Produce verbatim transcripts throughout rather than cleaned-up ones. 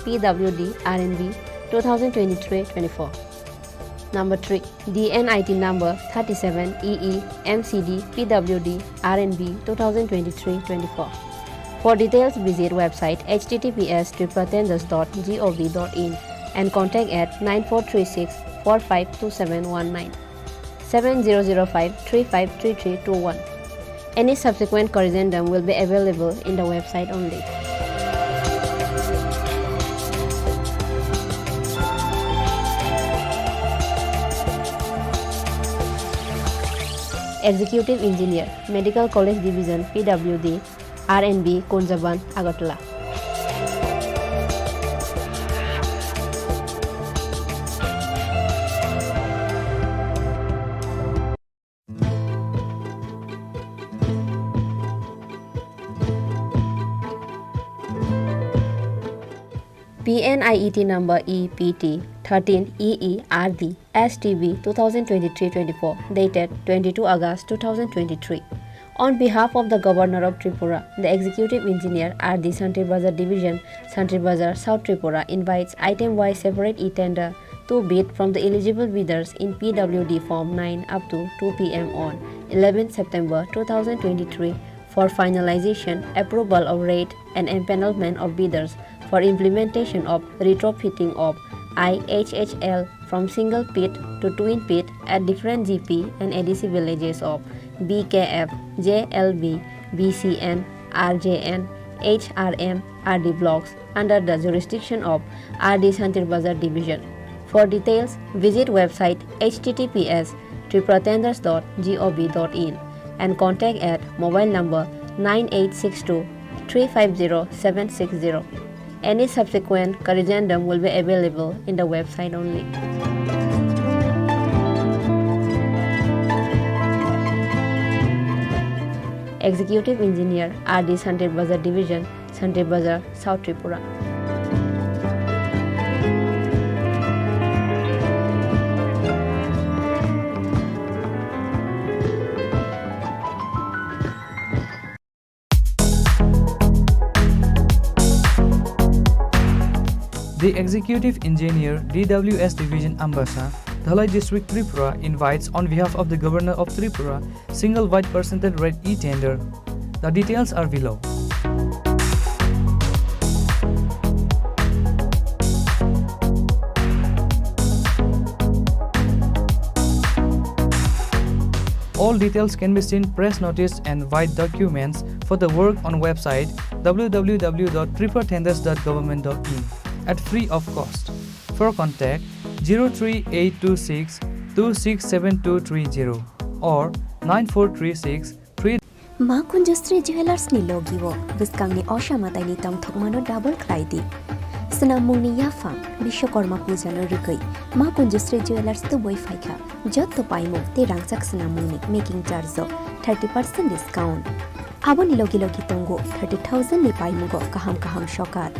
P W D R N B two thousand twenty-three twenty-four. Number three, D N I T number thirty-seven E E M C D P W D R N B two thousand twenty-three twenty-four. For details, visit website H T T P S triple tenders dot G O V dot in and contact at nine four three six four five two seven one nine, seven zero zero five three five three three two one. Any subsequent corrigendum will be available in the website only. Executive Engineer, Medical College Division, P W D, R N B, Kunjaban, Agartala. P N I E T number E P T thirteen E E R D S T B two thousand twenty-three twenty-four, dated twenty-two August two thousand twenty-three. On behalf of the Governor of Tripura, the Executive Engineer R D Santri Bazar Division, Santri Bazar, South Tripura, invites item-wise separate e-tender to bid from the eligible bidders in P W D Form nine up to two P M on eleventh September two thousand twenty-three for finalization, approval of rate and empanelment of bidders for implementation of retrofitting of I H H L from single pit to twin pit at different G P and A D C villages of B K F, J L B, B C N, R J N, H R M, R D blocks under the jurisdiction of R D Santri Bazar Division. For details, visit website H T T P S triple tenders dot G O V dot in and contact at mobile number nine eight six two three five zero seven six zero. Any subsequent corrigendum will be available in the website only. Executive Engineer, R D Santri Bazar Division, Santri Bazar, South Tripura. The Executive Engineer, D W S Division, Ambasa, Dhalai District, Tripura, invites on behalf of the Governor of Tripura, single wide percentage rate e-tender. The details are below. All details can be seen press notice and wide documents for the work on website W W W dot tripura tenders dot government dot in at free of cost. For contact, zero three eight two six two six seven two three zero or nine four three six three. Ma Kunjusri Jewelers ni logi o bwskang ni osa matai ni tongthokma no double khlai di. Swnam mung ni yaphang Bishwakarma puja no rwgwi Ma Kunjusri Jewelers tubui phaikha. Jotto paimung tei rangchak swnam mung ni making charge o thirty percent discount. Aboni logi logi tongo thirty thousand ni paimungo kaham kaham sokat.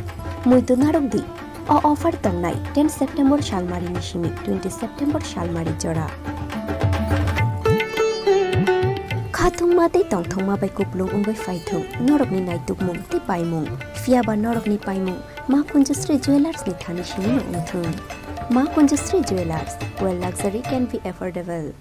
Muitu narwk di. O offer tongnai ten September salmari ni simi twenty September salmari jora. Khathungma tei tongthokma bai kupulung wngwi phaithung norokni naitukmung tei paimung. Phiyaba norokni paimung Ma Kunjusri Jewelers ni thani simi no wngthung. Ma Kunjusri Jewelers, where luxury can be affordable.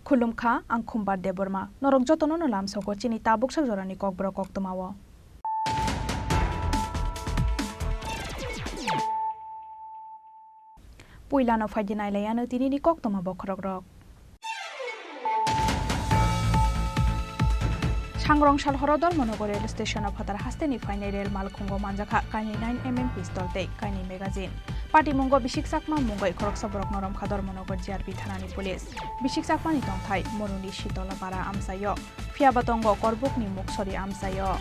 Khulumkha, ang Khumbar Debbarma. Norok jotono no lamsogo chini tabuksa jorani kokborok koktwmao. Puilano phaidi nailaiano tinini koktwma bokhorokrok. Thangrong sal horo Dharmanagar rail station-o phatar hasteni phainai rail malkhungo manjakha kainwi nine M M pistol tei kainwi magazine. Patimungo Bisik Chakma mungwi khoroksa borokno romkha Dharmanagar G R P thanani police. Bisik Chakmani tongthai Monuni Sitolapara amchaio. Phiyaba tongo Korbukni Muksori amchaio.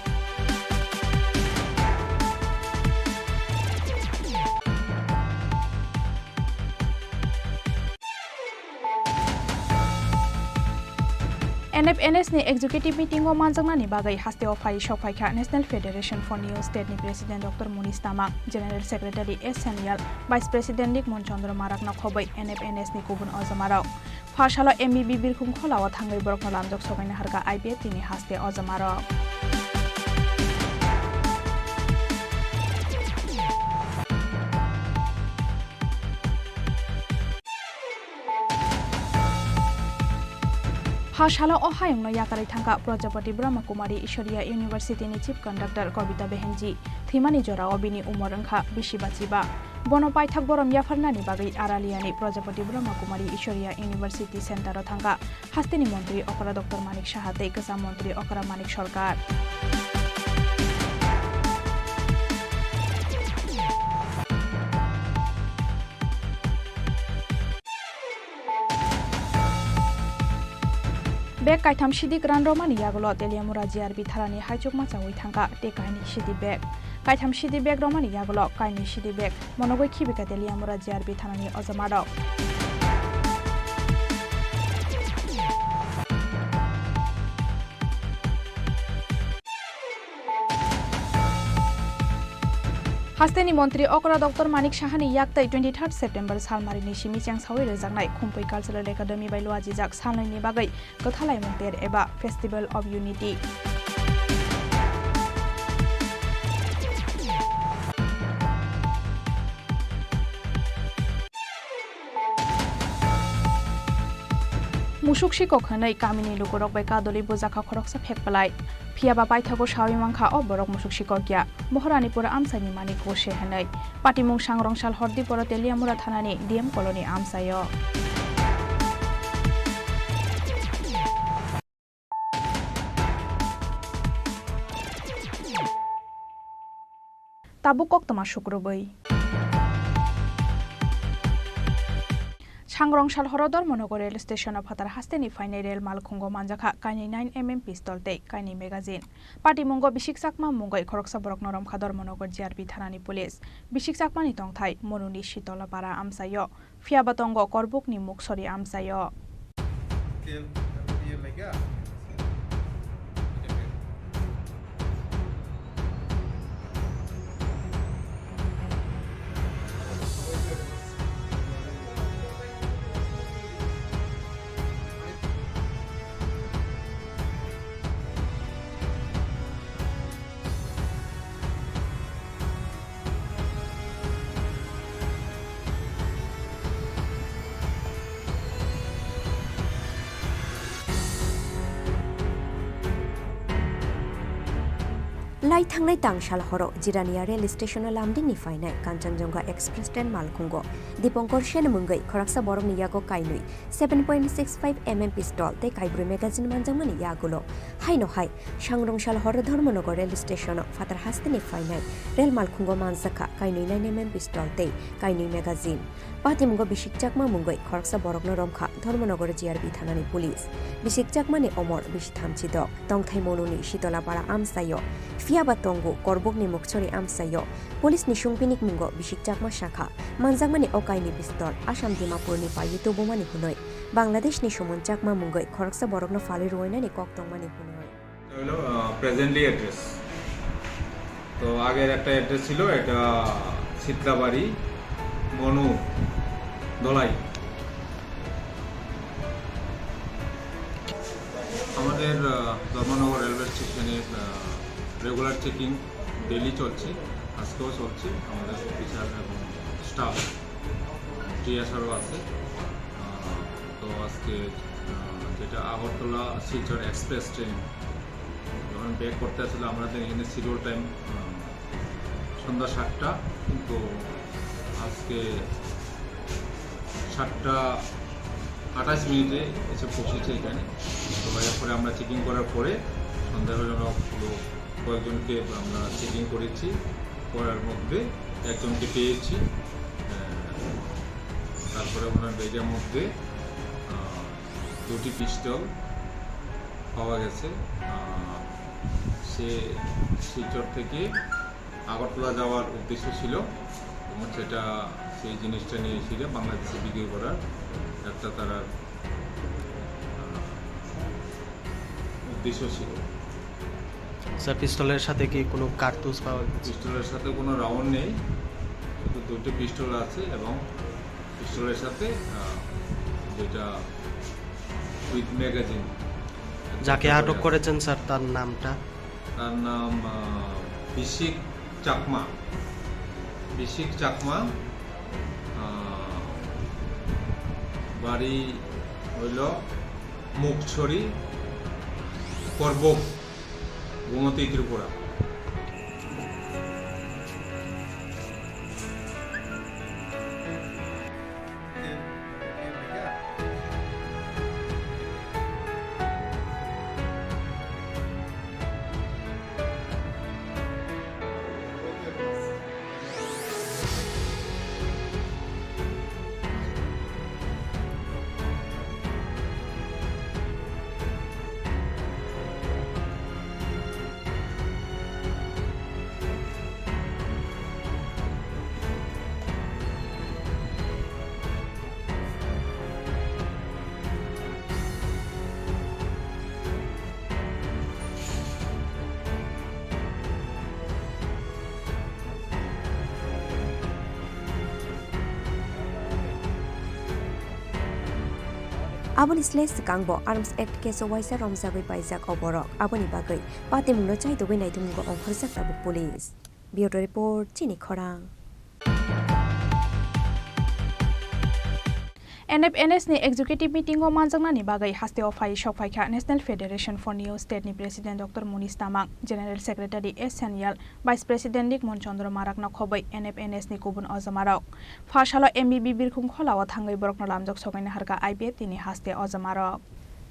N F N S ni executive meeting o manjaknani bagwi hasteo phai sokphaikha National Federation for New State ni President Doctor Munish Tamang, General Secretary S Sanyal, Vice President Nikmon Chandra Marak no khobwi N F N S ni kubun ojamarok. Pha salo M B B Birkhung Khola o thangwi borokno lamjak sokaina harkha I P F T ni haste ojamarok. Pha salo o hayungno yakarwi thangkha Prajapati Brahma Kumari Ishwariya University ni Chief Conductor Kobita Behenji. Thwimani jorao bini umor wngkha bisi ba chiba. Bono paithak borom yapharnani bagwi Araliani Prajapati Brahma Kumari Ishwariya University Center o thangkha hasteni montri okra Doctor Manik Saha tei kwcham montri okra Manik Sarkar. Bag kaitham sidik ran romani yagulo Teliamura G R B tharani haichukma chawi thangkha tei kainwi sidi bag. Kaitham sidi bag romani yagulo kainwi sidi bag monogwi khibika Teliamura G R B tharani ojamarok. Hasteni montri okra Doctor Manik Sahani yaktwi twenty third September salmarini simi chengsawi rwjaknai Khumpui Cultural Academy bai luajijak salnwini bagwi kwthalaimung ter eba Festival of Unity. Musuk sikok hwnwi kamini lukurok bai kadoli bujakha khoroksa phek belai. Phiyaba paithago sawi mankha o borok musuk sikok ya. Bohoranipur amchaini manik Gose hwnwi. Patimung sangrong sal hor diporo Teliamura thanani D M colony amchaio. Tabuk koktwma sukrubwi. Sangrong sal horo Dharmanagar rail station-o phatar hasteni phainai rail malkhungo manjakha kainwi nine M M pistol tei kainwi magazine. Patimungo Bisik Chakma mungwi khoroksa borokno romkha Dharmanagar G R P thanani police. Bisik Chakmani tongthai Monuni Sitolapara amchaio. Phiyaba tongo Korbukni Muksori amchaio. Lai thangnai tangsal horo Jirania rail station-o lamdingni phainai Kanchanjunga Express train malkhungo Dipankar Sen mungwi khoroksa borokni yago kainwi seven point six five M M pistol tei kaibrwi magazine manjakmani yagulo. Haino hai, sangrong sal horo Dharmanagar rail station-o phatar hasteni phainai rail malkhungo manjakha kainwi nine M M pistol tei kainwi magazine. Patimungo Bisik Chakma mungwi khoroksa borokno romkha Dharmanagar G R P thanani police. Bisik Chakmani omor bisi thamchi dok, tongthai Monuni Sitolapara amchaio. Phiyaba tongo Korbukni Muksori amchaio. Police ni sungpinik mungo Bisik Chakma sakha, manjakmani o kainwi pistol Assam Dimapurni paiwi tubumani hwnwi Bangladeshni Sumun Chakma mungwi khoroksa borokno phalwi rwinani kok tongmani hwnwi. এটা হলো, আহ, presently address. তো আগের একটা অ্যাড্রেস ছিল, এটা শীতলাবাড়ি, মনু, ধলাই। আমাদের, আহ, ধর্মনগর রেলওয়ে স্টেশনের, আহ, regular checking daily চলছে, আজকেও চলছে। আমাদের অফিসার এবং স্টাফ, টিএসআরও আছে। আহ, তো আজকে, আহ, যেটা আগরতলা শিলচর এক্সপ্রেস ট্রেন যখন ব্যাক করতে আসলে আমাদের এখানে শিডিউল টাইম, আহ, সন্ধ্যা সাতটা, কিন্তু আজকে সাতটা আঠাশ মিনিটে এসে পৌঁছেছে এখানে। তো এরপরে আমরা চেকিং করার পরে সন্দেহজনক লোক কয়েকজনকে আমরা চেকিং করেছি, করার মধ্যে একজনকে পেয়েছি। আহ, তারপরে ওনার ব্যাগের মধ্যে, আহ, দুটি পিস্তল পাওয়া গেছে। আহ, সে শিলচর থেকে আগরতলা যাওয়ার উদ্দেশ্য ছিল এবং সেটা, সেই জিনিসটা নিয়ে এসে বাংলাদেশে বিক্রি করার একটা তারা, আহ, উদ্দেশ্য ছিল। স্যার, পিস্তলের সাথে কি কোনো কার্তুজ পাওয়া গেছে? পিস্তলের সাথে কোনো রাউন্ড নেই, শুধু দুটো পিস্তল আছে এবং পিস্তলের সাথে, আহ, যেটা উইথ ম্যাগাজিন। যাকে আটক করেছেন স্যার, তার নামটা? তার নাম, আহ, বিশিক চাকমা। বিশিক চাকমা, আহ, বাড়ি হইল মুখছড়ি, করবুক, গোমতী, Tripura. Aboni slai swkang bo Arms Act case o waisa romjagwi paijak o borok. Aboni bagwi patimungno chaitugwi naitukmungo ongkhorjak tabuk police. Bureau Report, Chini Khorang. N F N S ni executive meeting o manjaknani bagwi hasteo phai sok phaikha National Federation for New State ni President Doctor Munish Tamang, General Secretary S Sanyal, Vice President Nikmon Chandra Marak no khobwi N F N S ni kubun ojamarok. Pha salo M B B birkhung kholao thangwi borokno lamjak sogwi naharkha I P F T ni haste ojamarok.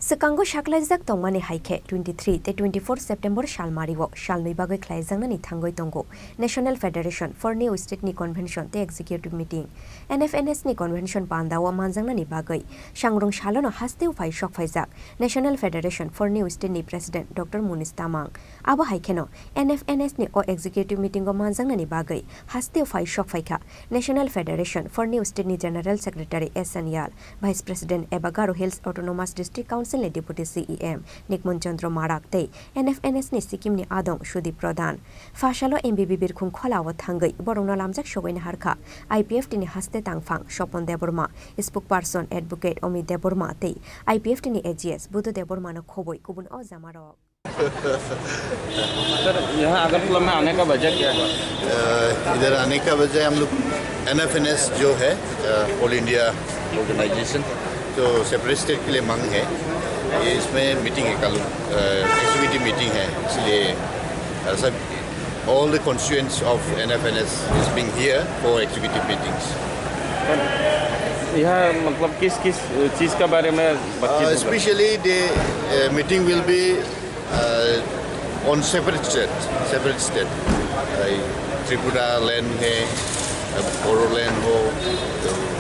Swkango saklaijak tongmani hai khe twenty-three tei twenty-four September salmario salnwi bagwi khlaijaknani thangwi tongo National Federation for New State ni convention tei executive meeting. N F N S ni convention pandao manjaknani bagwi sangrung salono hasteo phai sok phaijak National Federation for New State ni President Doctor Munish Tamang. Abo hai kheno N F N S ni o executive meeting o manjaknani bagwi hasteo phai sok phaikha National Federation for New State ni General Secretary S Sanyal, Vice President eba Garo Hills Autonomous District Council ni Deputy C E M Nikmon Chandra Marak tei N F N S ni Sikkim ni adong Sudip Pradhan. Pha salo M B B birkhung kholao thangwi borokno lamjak sogwi naharkha I P F T ni haste tangphang Sopon Debbarma, Spokesperson Advocate Amit Debbarma tei I P F T ni A G S Budhu Debbarma no khobwi kubun ojamarok. Sir, यहाँ अगरतला में आने का वजह क्या है? अ, इधर आने का वजह हम लोग एन एफ एन एस जो है, अ, ऑल इंडिया ऑर्गेनाइजेशन, जो सेपरेट स्टेट के लिए मांग है, ये इसमें मीटिंग है कल, अ, एग्जीक्यूटिव मीटिंग है, इसलिए, अ, सब, all the constituents of N F N S is being here for executive meetings. Sir, यहाँ मतलब किस किस चीज़ का बारे में बातचीत होगा? Uh, especially the, uh, meeting will be uh, on separate state, separate state. Like Tripura land है, बोडो लैंड हो,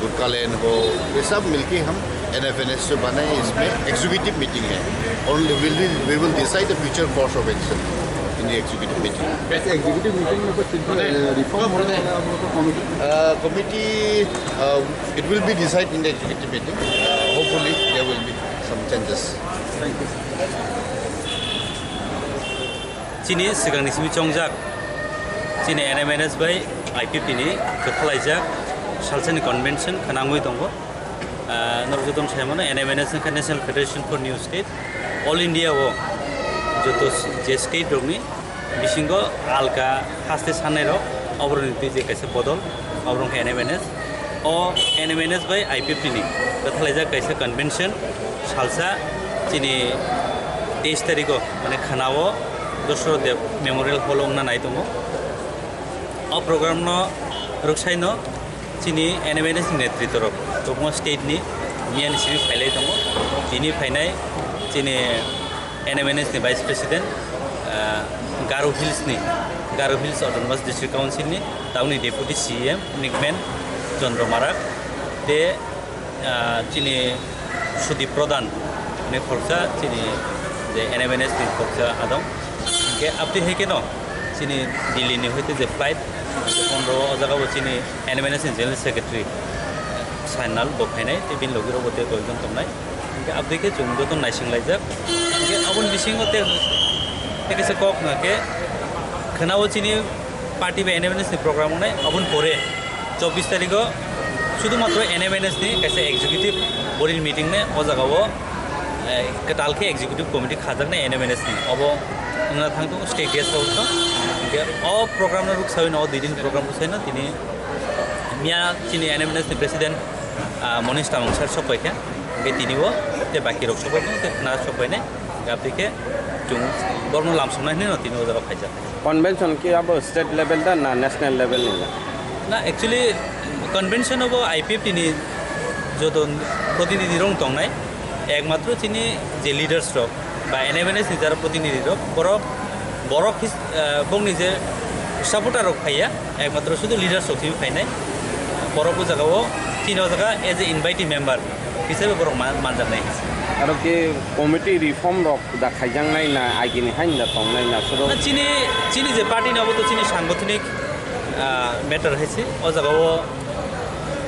गुरखा लैंड हो, ये सब मिलके हम एन एफ एन एस जो बनाए, इसमें एग्जीक्यूटिव मीटिंग है। Only will be, we will decide the future course of action in the executive meeting. वैसे एग्जीक्यूटिव मीटिंग में कुछ, अ, रिफॉर्म होने वाला है, आप लोगों का committee? Uh, committee, uh, it will be decide in the executive meeting. Uh, hopefully there will be some changes. Thank you. Chini swkangni simi chongjak, chini N M N S bai I P P ni kwthalaijak salsani convention khwnangwi tongo. Ah, norok jotono sai mano, N M N S wngkha National Federation for New State. All India o joto s-, je state rokni bisingo alka haste sannairok, oboroni twi je kaisa bodol, oborok wngkha N M N S. O N M N S bai I P F T ni kwthalaijak kaisa convention salsa chini teis tarikh o, mane khwnao Dosro Deb Memorial Hall o wngna nai tongo. O program no rwksaino chini N M N S ni netritwrok tongmo state ni miyani simi phailai tongo. Tini phainai chini N M N S ni Vice President Ah, Garo Hills ni, Garo Hills Autonomous District Council ni tamni Deputy C E M Nikmen Chandra Marak, te, ah, chini Sudip Pradhan ni khoroksa, chini je N M N S ni khoroksa adong. Hingke abdi hai keno chini Delhi ni hoite je flight pondro o jaga bo chini N M N S ni General Secretary Sainal bo phainai, te bini logi rok bo te koyekjon tongnai. Hingke abdi khe chwng joto naising laijak. Hingke aboni bisingo te, te kaisa kok hwnka khe khwnao chini party bai N M N S ni program wngnai, aboni pore chobbish tarikho sudhumatro N M N S ni kaisa executive body meeting nai o jagao, eh, kwtal khe executive committee khajaknai N M N S ni. Obo wngna thang tongo state guest house no. Hingke o program no rwksawi no, o dui din program rwksawi no tini miya chini N M N S ni president, ah, Monish Tamung sir sok pai kha. Hingke tini bo te baki rok sok pai kha, te khna sok pai nai. Hingke abdi khe chwng borno lamsoknai hinwi no tini o jaga phaijak. Convention ki abo state level da na national level ni da? Na, actually, convention obo I P F T ni joto protinidhi rok tongnai, ekmatro chini je leaders rok ba N M N S ni jara protinidhi rok, borok, borok his-, eh, bongni je supporter rok phaiya, ekmatro sudu leaders rok simi phainai, borok o jaga o chini o jaga as a invitee member hisabe borok ma-, manjaknai. Aro ke committee reform rok da khaijaknai na agini hain da tongnai na soro? Na chini, chini je party ni obo to chini sangothnik, ah, matter hai se. O jaga o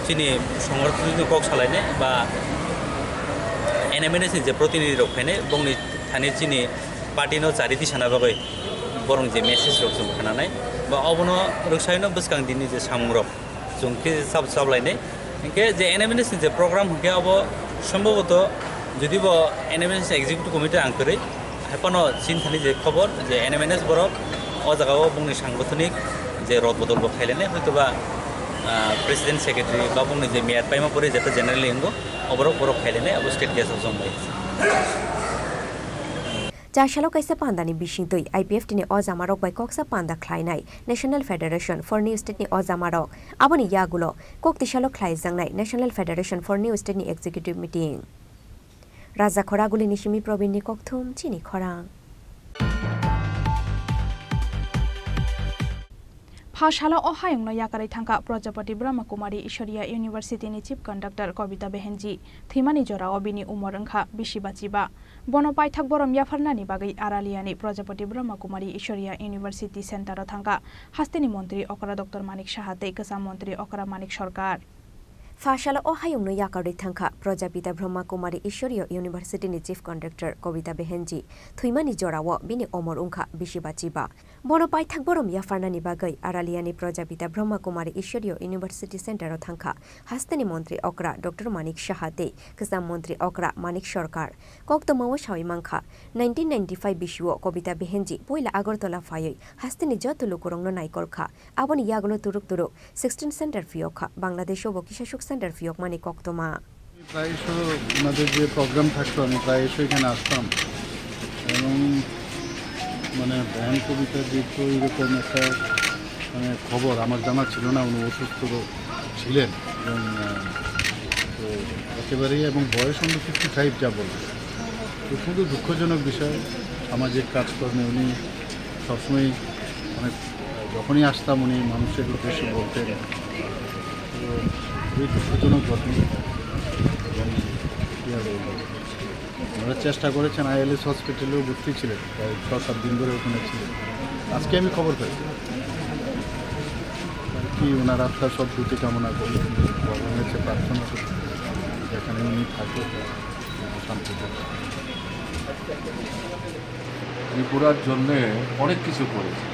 chini songorthoni kok salainai ba N M N S ni je protinidhi rok phainai, bongni thani chini party no chariti sana bagwi borong je message rok chwng khnanai ba obono rwksaino bwskang dini je samung rok chwng khe sab-, sablainai. Hinkhe je N M N S ni je program hinkhe abo sombhoboto jodi bo N M N S ni executive committee ang kwrwi, hai phano chini thani je khobor je N M N S borok o jaga o bongni sangothnik je rod bodol bo khailainai, hoito ba, ah, president secretary ba bongni je miyat paima pore jeta generally hingo, oborok borok khailainai abo state guest house bai. Chasalo kaisa pandani bisingtwi I P F T ni ojamarok bai koksa panda khlainai National Federation for New State ni ojamarok. Aboni yagulo kok tisalo khlaijaknai National Federation for New State ni executive meeting. Raja Khoraguli ni simi Probin ni kokthum chini khorang. Pha salo o hayungno yakarwi thangkha Prajapati Brahma Kumari Iswariya University ni Chief Conductor Kobita Behenji. Thwimani jorao bini umor wngkha bisi bachiba. Bono paithak borom yapharnani bagwi Araliani Prajapati Brahma Kumari Iswariya University Center o thangkha hasteni montri okra Doctor Manik Saha tei kwcham montri okra Manik Sarkar. Pha salo o hayungno yakarwi thangkha Prajapita Brahma Kumari Iswariya University ni Chief Conductor Kobita Behenji. Thwimani jorao bini umor wngkha bisi bachiba. Bono paithak borom yapharnani bagwi Araliani Prajapita Brahma Kumari Iswariya University Center o thangkha hasteni montri okra Doctor Manik Saha tei kwcham montri okra Manik Sarkar. Koktwmao sawi mankha, nineteen ninety-five bisio Kobita Behenji poila Agartala phaiwi hasteni joto lukurokno naikolkha. Aboni yagulo turuk turuk sixteen center phiyok kha, Bangladesho bo kisasuk center phiyokmani koktwma. প্রায়শ ওনাদের যে প্রোগ্রাম থাকতো, আমি প্রায়শ এখানে আসতাম এবং মানে, ব্যায়াম কবিতা যে তো এরকম একটা, মানে, খবর আমার জানা ছিল না, উনি অসুস্থ ছিলেন এবং, আহ, তো একেবারেই, এবং বয়স উনি ফিফটি ফাইভ যা বললেন। তো খুবই দুঃখজনক বিষয়, সামাজিক কাজকর্মে উনি সবসময়, মানে, যখনই আসতাম উনি মানুষের উদ্দেশ্যে বলতেন। তো খুবই দুঃখজনক ঘটনা। এবং কি আর বলবো? ওনারা চেষ্টা করেছেন, আইএলএস হসপিটালেও ভর্তি ছিলেন, প্রায় ছ সাত দিন ধরে ওখানে ছিলেন। আজকে আমি খবর পাই। কি ওনার আত্মার সদ্গতি কামনা করি, ভগবানের কাছে প্রার্থনা করি, যেখানে উনি থাকেন, শান্তি থাকেন। ত্রিপুরার জন্যে অনেক কিছু করেছেন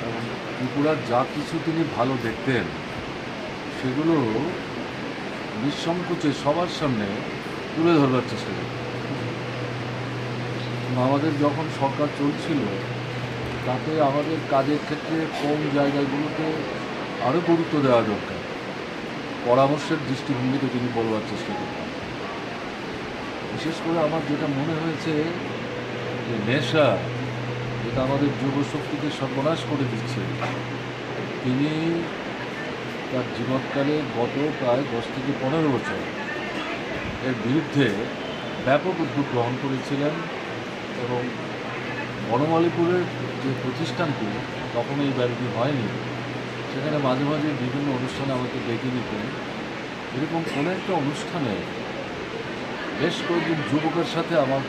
এবং ত্রিপুরার যা কিছু তিনি ভালো দেখতেন, সেগুলো নিঃসংকোচে সবার সামনে তুলে ধরবার চেষ্টা করতেন। এবং আমাদের যখন সরকার চলছিল, তাতে আমাদের কাজের ক্ষেত্রে কোন জায়গাগুলোতে আরও গুরুত্ব দেওয়া দরকার, পরামর্শের দৃষ্টিভঙ্গিতে তিনি বলবার চেষ্টা করতেন। বিশেষ করে আমার যেটা মনে হয়েছে যে নেশা, যেটা আমাদের যুব শক্তিকে সর্বনাশ করে দিচ্ছে, তিনি তার জীবনকালে গত প্রায় দশ থেকে পনেরো বছর এর বিরুদ্ধে ব্যাপক উদ্যোগ গ্রহণ করেছিলেন। এবং বনমালীপুরের যে প্রতিষ্ঠানটি, তখন এই বাড়িটি হয়নি, সেখানে মাঝে মাঝে বিভিন্ন অনুষ্ঠানে আমাকে ডেকে নিতেন। এরকম কোনো একটা অনুষ্ঠানে বেশ কয়েকজন যুবকের সাথে আমার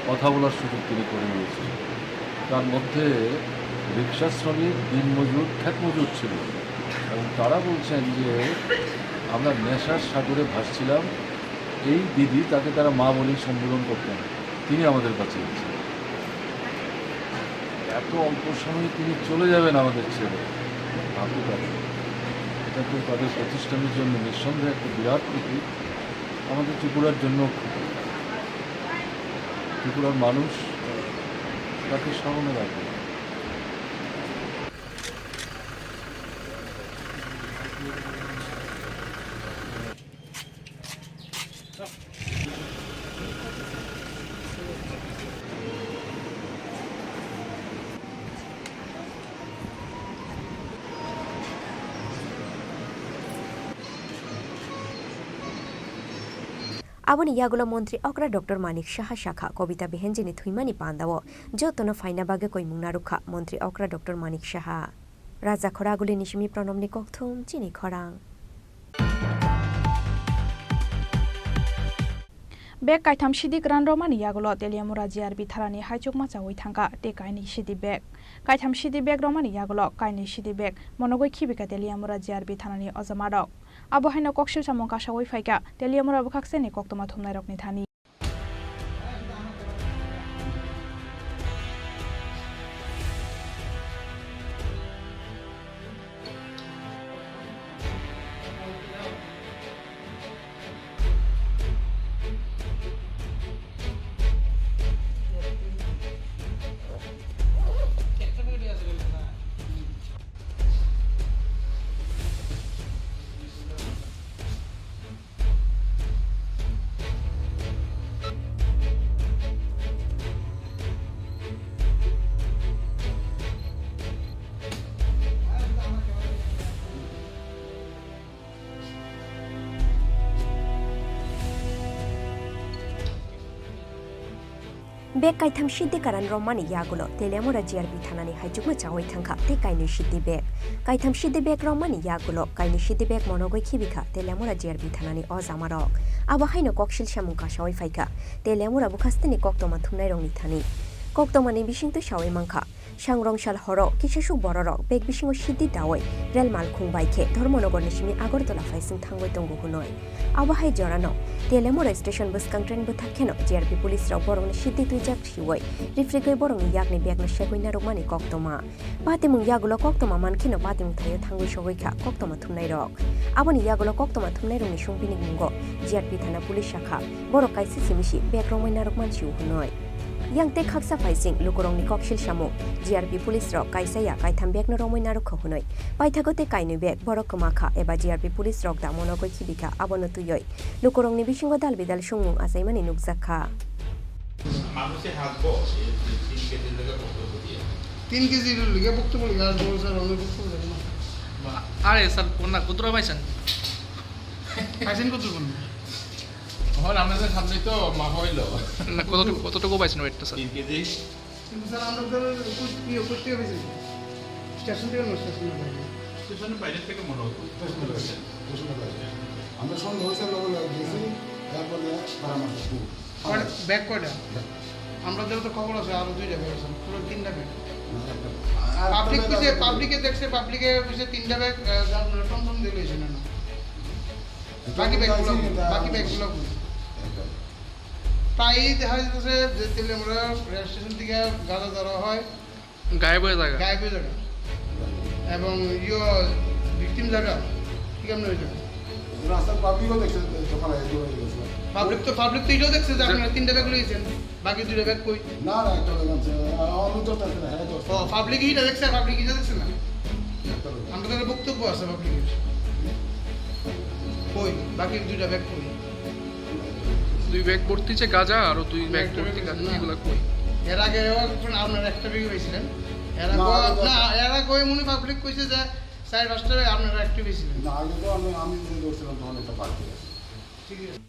কথা বলার সুযোগ তিনি করে দিয়েছিলেন। তার মধ্যে রিক্সা শ্রমিক, দিনমজুর, ক্ষেতমজুর ছিল এবং তারা বলছেন যে, "আমরা নেশার সাগরে ভাসছিলাম।" এই দিদি, তাকে তারা মা বলেই সম্বোধন করতেন, তিনি আমাদের বাঁচিয়েছেন। এত অল্প সময়ে তিনি চলে যাবেন আমাদের ছেড়ে, ভাবতে পারেন। এটা তো তাদের প্রতিষ্ঠানের জন্য নিঃসন্দেহে একটা বিরাট ক্ষতি, আমাদের ত্রিপুরার জন্য ক্ষতি। ত্রিপুরার মানুষ তাকে স্মরণে রাখবে। Aboni yagulo Montri okra Doctor Manik Saha sakha, Kobita Behenjini thwimani pandao jotono phaina bagwi koimung narwkha Montri okra Doctor Manik Saha. Raja Khoragulini simi Pranobni kokthum chini khorang. Bag kaitham sidi kwran romani yagulo Teliamura G R B tharani haichukma chawi thangkha tei kainwi sidi bag. Kaitham sidi bag romani yagulo kainwi sidi bag monogwi khibika Teliamura G R B thanani ojamarok. Abo haino koksil samung kasawi phaikha Teliamura bwkhakseni koktwma thumnairokni thani. Bag kaitham sidi kwran romani yagulo Teliamura G R B thanani haichukma chawi thangkha tei kainwi sidi bag. Kaitham sidi bag romani yagulo kainwi sidi bag monogwi khibikha Teliamura G R B thanani ojamarok. Abo haino koksil samung kasawi phaikha Teliamura bwkhakseni koktwma thumnairokni thani. Koktwmani bisingtwi sawi mankha, sangrong sal horo kisasuk bororok bag bisingo sidi dawi rel malkhung bai khe Dharmanagorni simi Agartala phaising thangwi tongo hwnwi. Abo hai jorano Teliamura station bwskang train bwthak kheno G R B police rok borokni sidi twijak siwi rifrigwi borokni yakni bagno segwi narwkmani koktwma. Patimung yagulo koktwma mankheno patimung thaio thangwi sogwi kha koktwma thumnairok. Aboni yagulo koktwma thumnairokni songpini mungo G R B thana police sakha borok kaisa simi si bag romwi narwkman sio hwnwi. Yang tei khaksa phaising lukurokni koksil samung, G R B police rok kaisa ya kaitham bagno romwi narwkha hwnwi paithago tei kainwi bag borok kwmakha eba G R B police rok da monogwi khibikha, abono twiwi lukurokni bisingo dal bidal songmung achaimani nukjakha. মানুষে হাঁকবো, এই তিন কেজির লেগে বক্তব্য দিয়ে। তিন কেজির লেগে বক্তব্য লেগে আর বড় স্যার, আমি বক্তব্য দেবো না। আরে স্যার, কোন না, কত রকম পাইছেন? পাইছেন কত রকম? এখন আমাদের সামনে তো মাপা হইলো। না, কতটুকু, কতটুকু পাইছেন ওয়েটটা, স্যার? তিন কেজি। কিন্তু স্যার, আমরা তো কই-, ইয়ে করতে হবে যে। স্টেশন থেকে না, স্টেশন থেকে। স্টেশনের বাইরে থেকে মনে হয়। স্টেশনের বাইরে, স্টেশনের বাইরে। আমরা সন্ধ্যা হয়েছে, লগে লগে গেছি, তারপরে তারা মারছে। কয়টা? ব্যাগ কয়টা? ব্যাগ। আমরা যেটা তো খবর আছে, আরো দুইটা ব্যাগ আছে, পুরো তিনটা ব্যাগ। না, একটা। আর পাবলিক একটা ব্যাগ কইছে, আছে। পাবলিকে দেখছে, পাবলিকে কইছে তিনটা ব্যাগ, আহ, আপনার টমটম দিয়ে লইছে না। বাকি ব্যাগগুলো, বাকি ব্যাগগুলো কই? প্রায়ই দেখা যাচ্ছে যে তেলিয়ামুড়া রেল স্টেশন থেকে গাঁজা ধরা হয়, গায়েব হয়ে যায়। গায়েব হয়ে যায়। এবং ইয়ো ভিকটিম জায়গা ঠিক এমনি হয়ে যায়। রাস্তার পাবলিকও দেখছে, দোকানে দৌড়ে গেছে। পাবলিক তো, পাবলিক তো এটাও দেখছে যে আপনারা তিনটা ব্যাগ লইছেন। বাকি দুইটা ব্যাগ কই? না, না, একটা ব্যাগ আনছে। আ-, আমি ধরতে পারছি না, হ্যাঁ, ধরছে। ও, পাবলিক ইটা দেখছে, পাবলিক ইটা দেখছে না? একটা ব্যাগ। আমরা তাহলে বক্তব্য আছে পাবলিকের। কই? বাকি দুইটা ব্যাগ কই? দুই ব্যাগ ভর্তি যে গাঁজা, আরো দুই ব্যাগ ভর্তি গাঁজা, না। এগুলা কই? এর আগে একজন আপনার একটা ব্যাগই পাইছিলেন। এর আগে না, আগে না, এর আগে মনে পাবলিক কইছে যে চার পাঁচটা ব্যাগ আপনারা একটা পাইছিলেন। না, আগে তো আমি, আমি যে ধরছিলাম তখন একটা বাড়তি আছে। ঠিক আছে।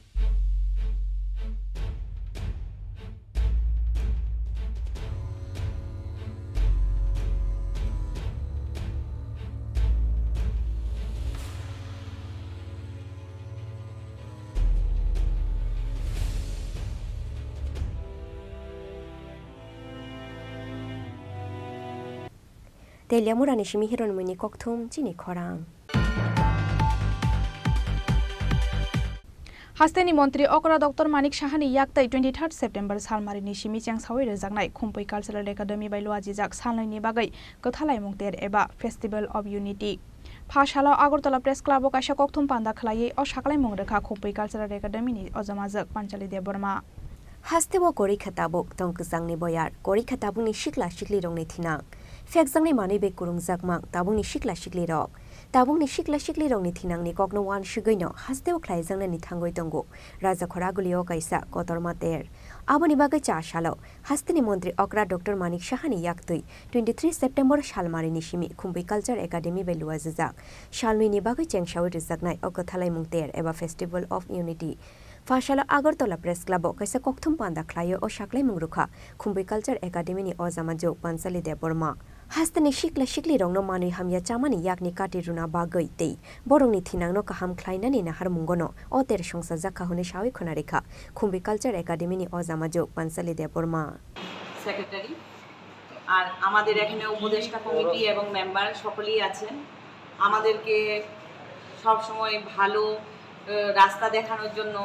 Teliamurani simi Hironmoni kokthum chini khorang. Hasteni montri okra Doctor Manik Sahani yaktwi twenty-third September salmarini simi chengsawi rwjaknai Khumpui Cultural Academy bai luajijak salnwini bagwi kwthalaimung ter eba Festival of Unity. Pha salo Agartala Press Club o kaisa kokthum panda khwlaiwi o saklaimung rwkha Khumpui Cultural Academy ni ojamajwk Panchali Debbarma. Hasteo korikha tabuk tong kwchangni boyar, korikha tabukni sikla siklirokni thinang. Phekjaknai manwi bai kwrwngjak mang tabukni sikla siklirok. Tabukni sikla siklirokni thinangni kokno uansugwino hasteo khlaijaknani thangwi tongo Rajakhor Agulio kaisa kotorma ter. Aboni bagwi cha salo hasteni montri okra Doctor Manik Sahani yaktwi twenty-three September salmarini simi Khumpui Culture Academy bai luajijak salnwini bagwi chengsawi rwjaknai o kwthalaimung ter eba Festival of Unity. Pha salo Agartala Press Club o kaisa kokthum panda khlaio o saklaimung rwkha Khumpui Culture Academy ni ojamajwk Panchali Debbarma. Hasteni sikla siklirokno manwi hamya chamani yakni kati rwna bagwi tei borokni thinangno kaham khlainani naharmungono o ter songchajakha hwnwi sawi khwna rikha Khumpui Culture Academy ni ojamajwk Panchali Debbarma. Secretary, আর আমাদের এখানে উপদেষ্টা কমিটি এবং মেম্বার সকলেই আছেন। আমাদেরকে সব সময় ভালো, আহ, রাস্তা দেখানোর জন্য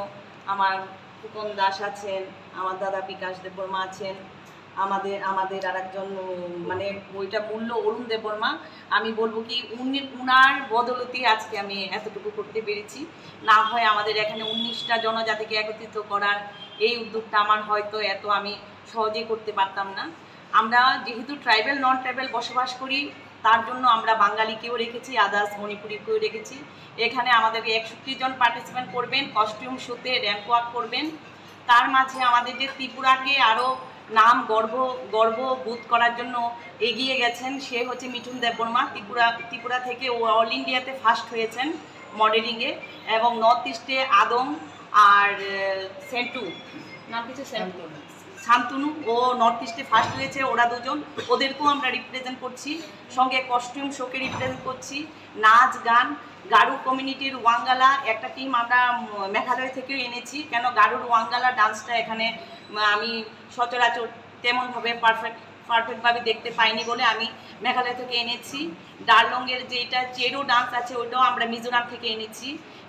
আমার ফুকন দাস আছেন, আমার দাদা বিকাশ দেববর্মা আছেন, আমাদের, আমাদের আর একজন, উম, মানে, ওইটা মূল্য অরুণ দেববর্মা। আমি বলবো কি, উনি, উনার বদৌলতেই আজকে আমি এতটুকু করতে পেরেছি। না হয় আমাদের এখানে উনিশটা জনজাতিকে একত্রিত করার এই উদ্যোগটা আমার হয়তো এত আমি সহজেই করতে পারতাম না। আমরা যেহেতু ট্রাইবাল, নন ট্রাইবাল বসবাস করি, তার জন্য আমরা বাঙালিকেও রেখেছি, আদার্স মণিপুরিকেও রেখেছি। এখানে আমাদেরকে একষট্টি জন পার্টিসিপেন্ট করবেন, কস্টিউম শোতে, র‍্যাম্প ওয়াক করবেন। তার মাঝে আমাদের যে ত্রিপুরাকে আরও নাম গর্ব, গর্ব বোধ করার জন্য এগিয়ে গেছেন, সে হচ্ছে মিঠুন দেববর্মা। ত্রিপুরা, ত্রিপুরা থেকে ও অল ইন্ডিয়াতে ফার্স্ট হয়েছেন মডেলিংয়ে, এবং নর্থ ইস্টে আদম আর, আহ, সেন্টু, নাম কিছু সেন্টু। শান্তনু, ও নর্থ ইস্টে ফার্স্ট হয়েছে, ওরা দুজন, ওদেরকেও আমরা রিপ্রেজেন্ট করছি, সঙ্গে কস্টিউম শোকে রিপ্রেজেন্ট করছি, নাচ গান, গারো কমিউনিটির ওয়াঙ্গালা একটা টিম আমরা, উম, মেঘালয় থেকেও এনেছি। কেন গারোর ওয়াঙ্গালা ডান্সটা এখানে, উম, আমি সচরাচর তেমনভাবে পারফেক্ট, পারফেক্টভাবে দেখতে পাইনি বলে আমি মেঘালয় থেকে এনেছি। ডারলংয়ের যেটা চেরো ডান্স আছে, ওটাও আমরা মিজোরাম থেকে এনেছি।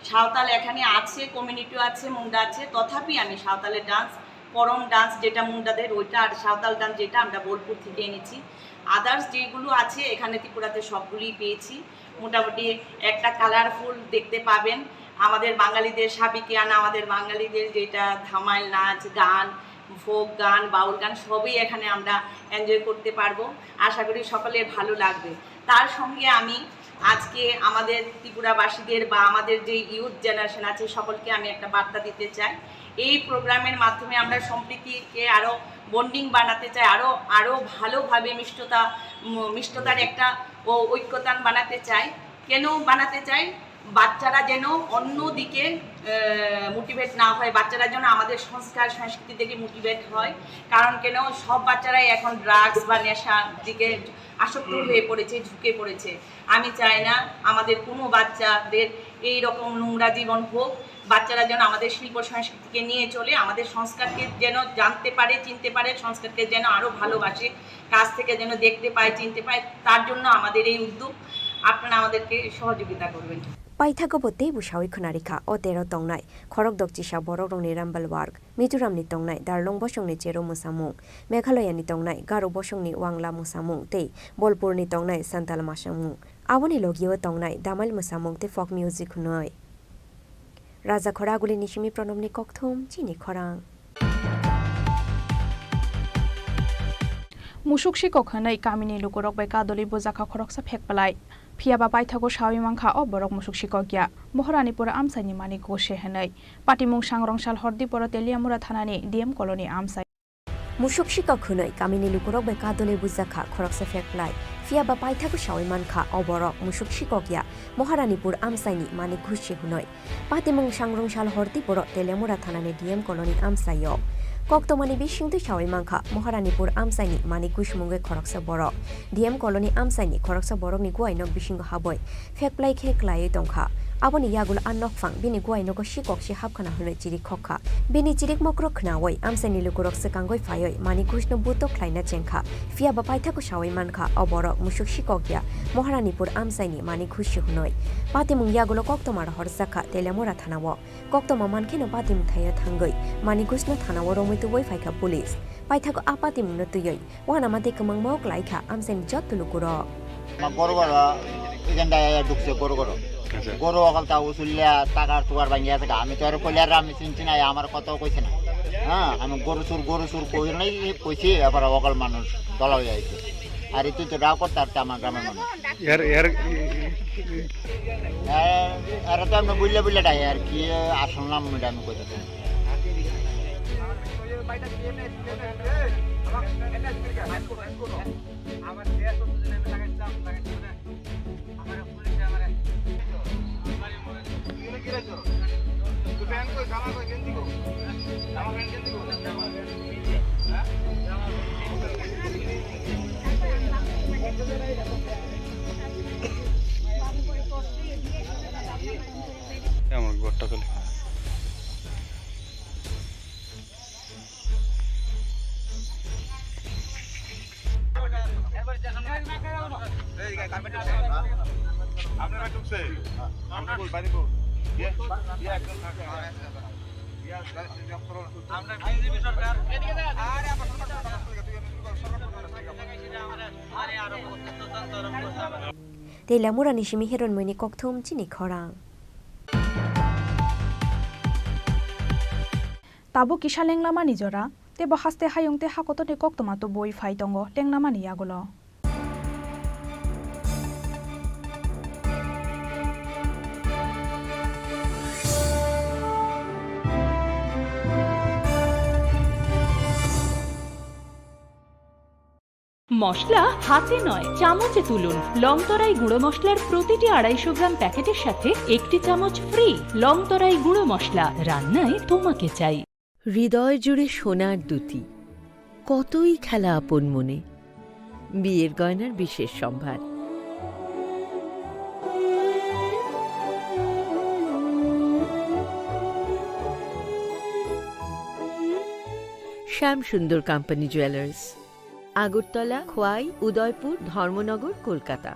সাঁওতাল এখানে আছে, কমিউনিটিও আছে, মুন্ডা আছে, তথাপি আমি সাঁওতালের ডান্স, করম ডান্স যেটা মুন্ডাদের, ওইটা, আর সাঁওতাল ডান্স যেটা, আমরা বোলপুর থেকে এনেছি। আদার্স যেগুলো আছে এখানে ত্রিপুরাতে, সবগুলোই পেয়েছি। মোটামুটি একটা কালারফুল দেখতে পাবেন। আমাদের বাঙালিদের সাবেকিয়ানা, আমাদের বাঙালিদের যেটা ধামাইল নাচ, গান, ফোক গান, বাউল গান, সবই এখানে আমরা এনজয় করতে পারবো। আশা করি সকলের ভালো লাগবে। তার সঙ্গে আমি আজকে আমাদের ত্রিপুরাবাসীদের বা আমাদের যে ইউথ জেনারেশন আছে, সকলকে আমি একটা বার্তা দিতে চাই। এই প্রোগ্রামের মাধ্যমে আমরা সম্প্রীতিকে আরও বন্ডিং বানাতে চাই, আরও, আরও ভালোভাবে মিষ্টতা, উম, মিষ্টতার একটা ও-, ঐক্যতান বানাতে চাই। কেন বানাতে চাই? বাচ্চারা যেন অন্য দিকে, আহ, মোটিভেট না হয়, বাচ্চারা যেন আমাদের সংস্কার সংস্কৃতি থেকে মোটিভেট হয়। কারণ কেন, সব বাচ্চারাই এখন ড্রাগস বা নেশার দিকে আসক্ত হয়ে পড়েছে, ঝুঁকে পড়েছে। আমি চাই না আমাদের কোনো বাচ্চাদের এই রকম নোংরা জীবন হোক। বাচ্চারা যেন আমাদের শিল্প সংস্কৃতিকে নিয়ে চলে, আমাদের সংস্কারকে যেন জানতে পারে, চিনতে পারে, সংস্কারকে যেন আরও ভালোবাসে, কাছ থেকে যেন দেখতে পায়, চিনতে পায়, তার জন্য আমাদের এই উদ্যোগ। আপনারা আমাদেরকে সহযোগিতা করবেন। Paithago bo tei bwsawi khwnarikha o tero tongnai khorok dokchisa borokrokni rambal work. Mizoramni tongnai Darlong bosongni chero mwsamung, Meghalayani tongnai Garo bosongni wangla mwsamung tei Bolpurni tongnai Santal mwsamung. Aboni logio tongnai Damail mwsamung tei folk music hwnwi. Raja Khoragulini simi Pranobni kokthum chini khorang. Musuk sikok hwnwi kamini lukurok bai kadoli bujakha khoroksa phek phlai. Phiyaba paithago sawi mankha o borok musuk sikok ya. Moharanipur amchaini Manik Gose hwnwi. Patimung sangrong sal hordi poro Teliamura thanani D M colony amchai. Musuk sikok hwnwi kamini lukurok bai kadoli bujakha khoroksa phek phlai. Phiyaba paithago sawi mankha o borok musuk sikok ya. Moharanipur amchaini Manik Gose hwnwi. Patimung sangrong sal hordi poro Teliamura thanani D M colony amchaio. Koktomani bisingtwi sawi mankha Moharanipur amchaini Manik Gose mungwi khoroksa borok. D M colony amchaini khoroksa borokni guai nok bisingo habwi phek phlai khe klaiwi tongkha. Aboni yagulo a nokphang bini guai nogo sikok se hapkhana hwnwi chirik khokha. Bini chirik mokrok khnaui amchaini lukurok swkangwi phaiwi Manik Ghoshno buto khlaina chengkha. Phiya ba paithago saui mankha, o borok musuk sikok ya, Maharanipur amchaini Manik Ghosh se hwnwi. Patimung yagulo koktwma rohorjakha Teliamura thanao. Koktwma mankheno patimung thaio thangwi Manik Ghoshno thanao romwi tubui phaikha police. Paithago a patimungno twiwi uanama tei kwmangma o klaikha amchaini jotto lukurok. Ama goro goro, এখানটায় ঢুকছে গরু গরু। আচ্ছা। গরু অকল তা উসুল্লা, টাকার টুকার ভাঙিয়া আছে, আমি তো আর কইলে আর আমি চিনছি না, আমার কথাও কইছে না। হ্যাঁ, আমি গরু চুর, গরু চুর কই নাই, কইছি, এবার অকল মানুষ দলা হয়ে আইছে। আর তুই তো ডাক করতে পারতে আমার গ্রামের মানুষ। এর, এর, এ, এ, এ, এরা তো আমরা বুঝলে বুঝলে ডাই আর কি, আসল নাম এটা আমি কইতে চাই। আমার ঘরটা খালি। Tei lamurani simi heron mui ni kokthum chini khorang. Tabuk kisa lenglamani jora, tei bo haste hayung tei hakotorni koktwma tubui phai tongo lenglamani yagulo. মশলা হাতে নয়, চামচে তুলুন। লং তরাই গুঁড়ো মশলার প্রতিটি আড়াইশো গ্রাম প্যাকেটের সাথে একটি চামচ ফ্রি। লং তরাই গুঁড়ো মশলা, রান্নায় তোমাকে চাই। হৃদয় জুড়ে সোনার দ্যুতি, কতই খেলা আপন মনে। বিয়ের গয়নার বিশেষ সম্ভার। শ্যাম সুন্দর কোম্পানি জুয়েলার্স। আগরতলা, খোয়াই, উদয়পুর, ধর্মনগর, Kolkata.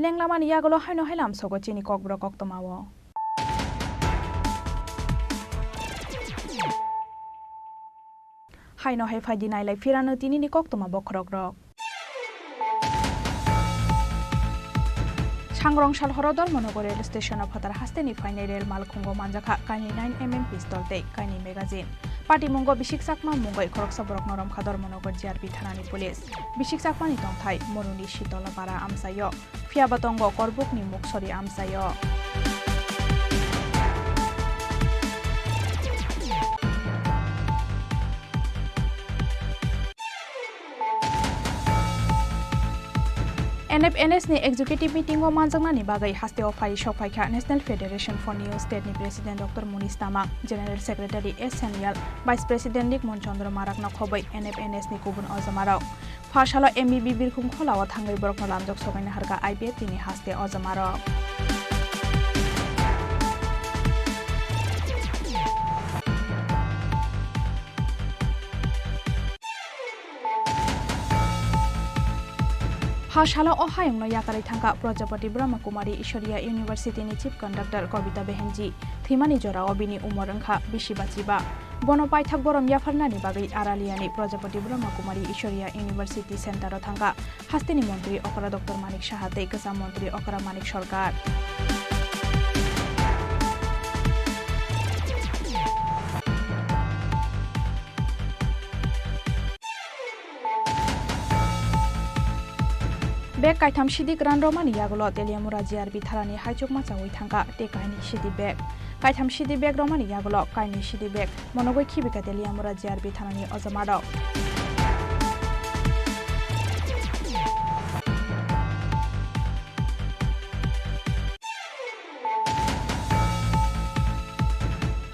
Lenglamani yagulo haino hai lamsogo chini kokborok koktwmao. Haino hai phaidi nailai phirano tinini koktwma bokhorokrok. Sangrong sal horo Dharmanagar rail station o phatar hasteni phainai rail malkhungo manjakha kainwi nine M M pistol tei kainwi magazine. Patimungo Bisik Chakma mungwi khoroksa borokno romkha Dharmanagar G R P thanani police. Bisik Chakmani tongthai Moruni Sitola para amchaio. Phiya ba tongo Korbukni Muksori amchaio. N F N S ni executive meeting o manjaknani bagwi hasteo phai sok phaikha National Federation for New State ni President Doctor Munish Tamang, General Secretary S Sanyal, Vice President Nikmon Chandra Marak no khobwi N F N S ni kubun ojamarok. Pha salo M B B birkhung kholao thangwi borokno lamjak sokaina harkha I P F T ni haste ojamarok. Pha salo o hayungno yakarwi thangkha Prajapati Brahma Kumari Ishwariya University ni Chief Conductor Kobita Behenji. Thwimani jorao bini umor wngkha bisi bachiba. Bono paithak borom yapharnani bagwi Araliani Prajapati Brahma Kumari Ishwariya University Center o thangkha hasteni montri okra Doctor Manik Saha tei kwcham montri okra Manik Sarkar. Bag kaitham sidik ran romani yagulo Teliamura G R B tharani haichukma chaui thangkha tei kainwi sidik bag. Kaitham sidik bag romani yagulo kainwi sidik bag monogwi khibika Teliamura G R B tharani ojamarok.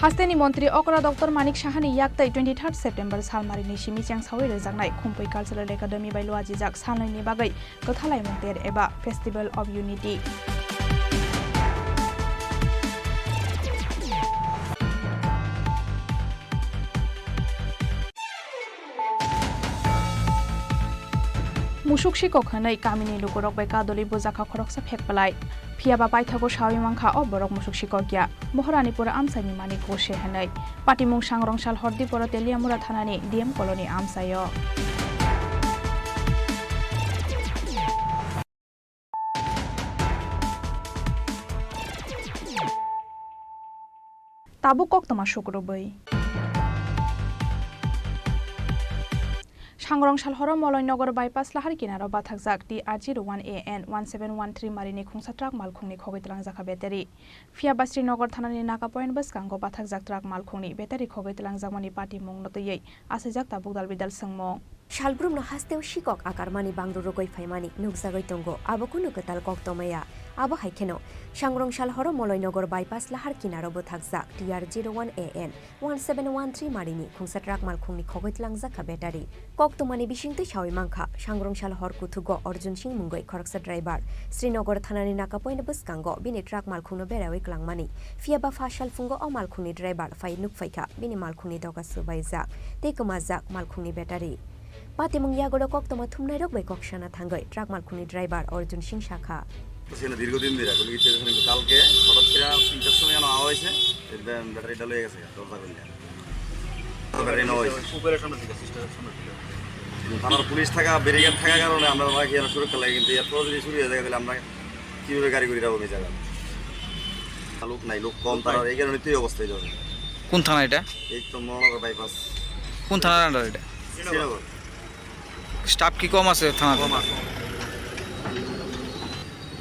Hasteni montri okra Doctor Manik Sahani yaktwi twenty third September salmarini simi chengsawi rwjaknai Khumpui Cultural Academy bai luajijak salnwini bagwi kwthalaimung ter eba Festival of Unity. Musuk sikok hwnwi kamini lukurok bai kadoli bujakha khoroksa phek pwlai. Phiyaba paithago sawi mankha o borok musuk sikok ya. Moharanipur amchaini manik Gose hwnwi. Patimung Sangrongsal Hordiporo Teliamura thanani D M colony amchaio. Tabuk koktwma sukrubwi. Sangrongsal horo Moloinogar bypass lahar kinaro bathakjak T R zero one A N one seven one three marini khungsa truck malkhungni khogwi twlangjakha battery. Phiyaba Srinagar thanani Naka point bwskango bathakjak truck malkhungni battery khogwi twlangjakmani patimungno twiwi achaijak tabuk dalbidal swngmung. Salbrumno hasteo sikok akarmani bangru rwgwi phaimani nukjagwi tongo, abo kunu kwtal koktwma ya. Abo hai kheno, Sangrongsal horo Moloinogar bypass lahar kinaro bwthakjak T R zero one A N one seven one three marini khungsa truck malkhungni khogwi twlangjakha battery. Koktwmani bisingtwi sawi mankha, Sangrongsal hor kuthugo Arjun Singh mungwi khoroksa driver, Srinagar thanani Naka point bwskango bini truck malkhungno berawi klangmani. Phiyaba pha salphungo o malkhungni driver phai nukphaikha, bini malkhungni doga swbaijak tei kwmajak malkhungni battery. Patimung yagulo koktwma thumnairok bai kok sana thangwi truck malkhungni driver Arjun Singh sakha. সেখানে দীর্ঘদিন ধরে এখন ইচ্ছে কালকে হঠাৎ করে তিনটার সময় যেন আওয়া হয়েছে, এর ব্যাটারিটা লয়ে গেছে, দরজা খুললে। তো ব্যাটারি নেওয়া হয়েছে। উপরে সামনের দিকে, সিস্টারের সামনের দিকে। এবং থানার পুলিশ থাকা, ব্যারিকেড থাকার কারণে আমরা ভাই কি সুরক্ষা লাগে, কিন্তু এরপর যদি চুরি হয়ে যায় তাহলে আমরা কিভাবে গাড়ি ঘুরে যাবো এই জায়গায়? লোক নাই, লোক কম, তারা এই কারণে তুই অবস্থায় যাবে। কোন থানা এটা? এই তো মহানগর বাইপাস। কোন থানার আন্ডার এটা? শ্রীনগর। স্টাফ কি কম আছে থানাতে? কম আছে।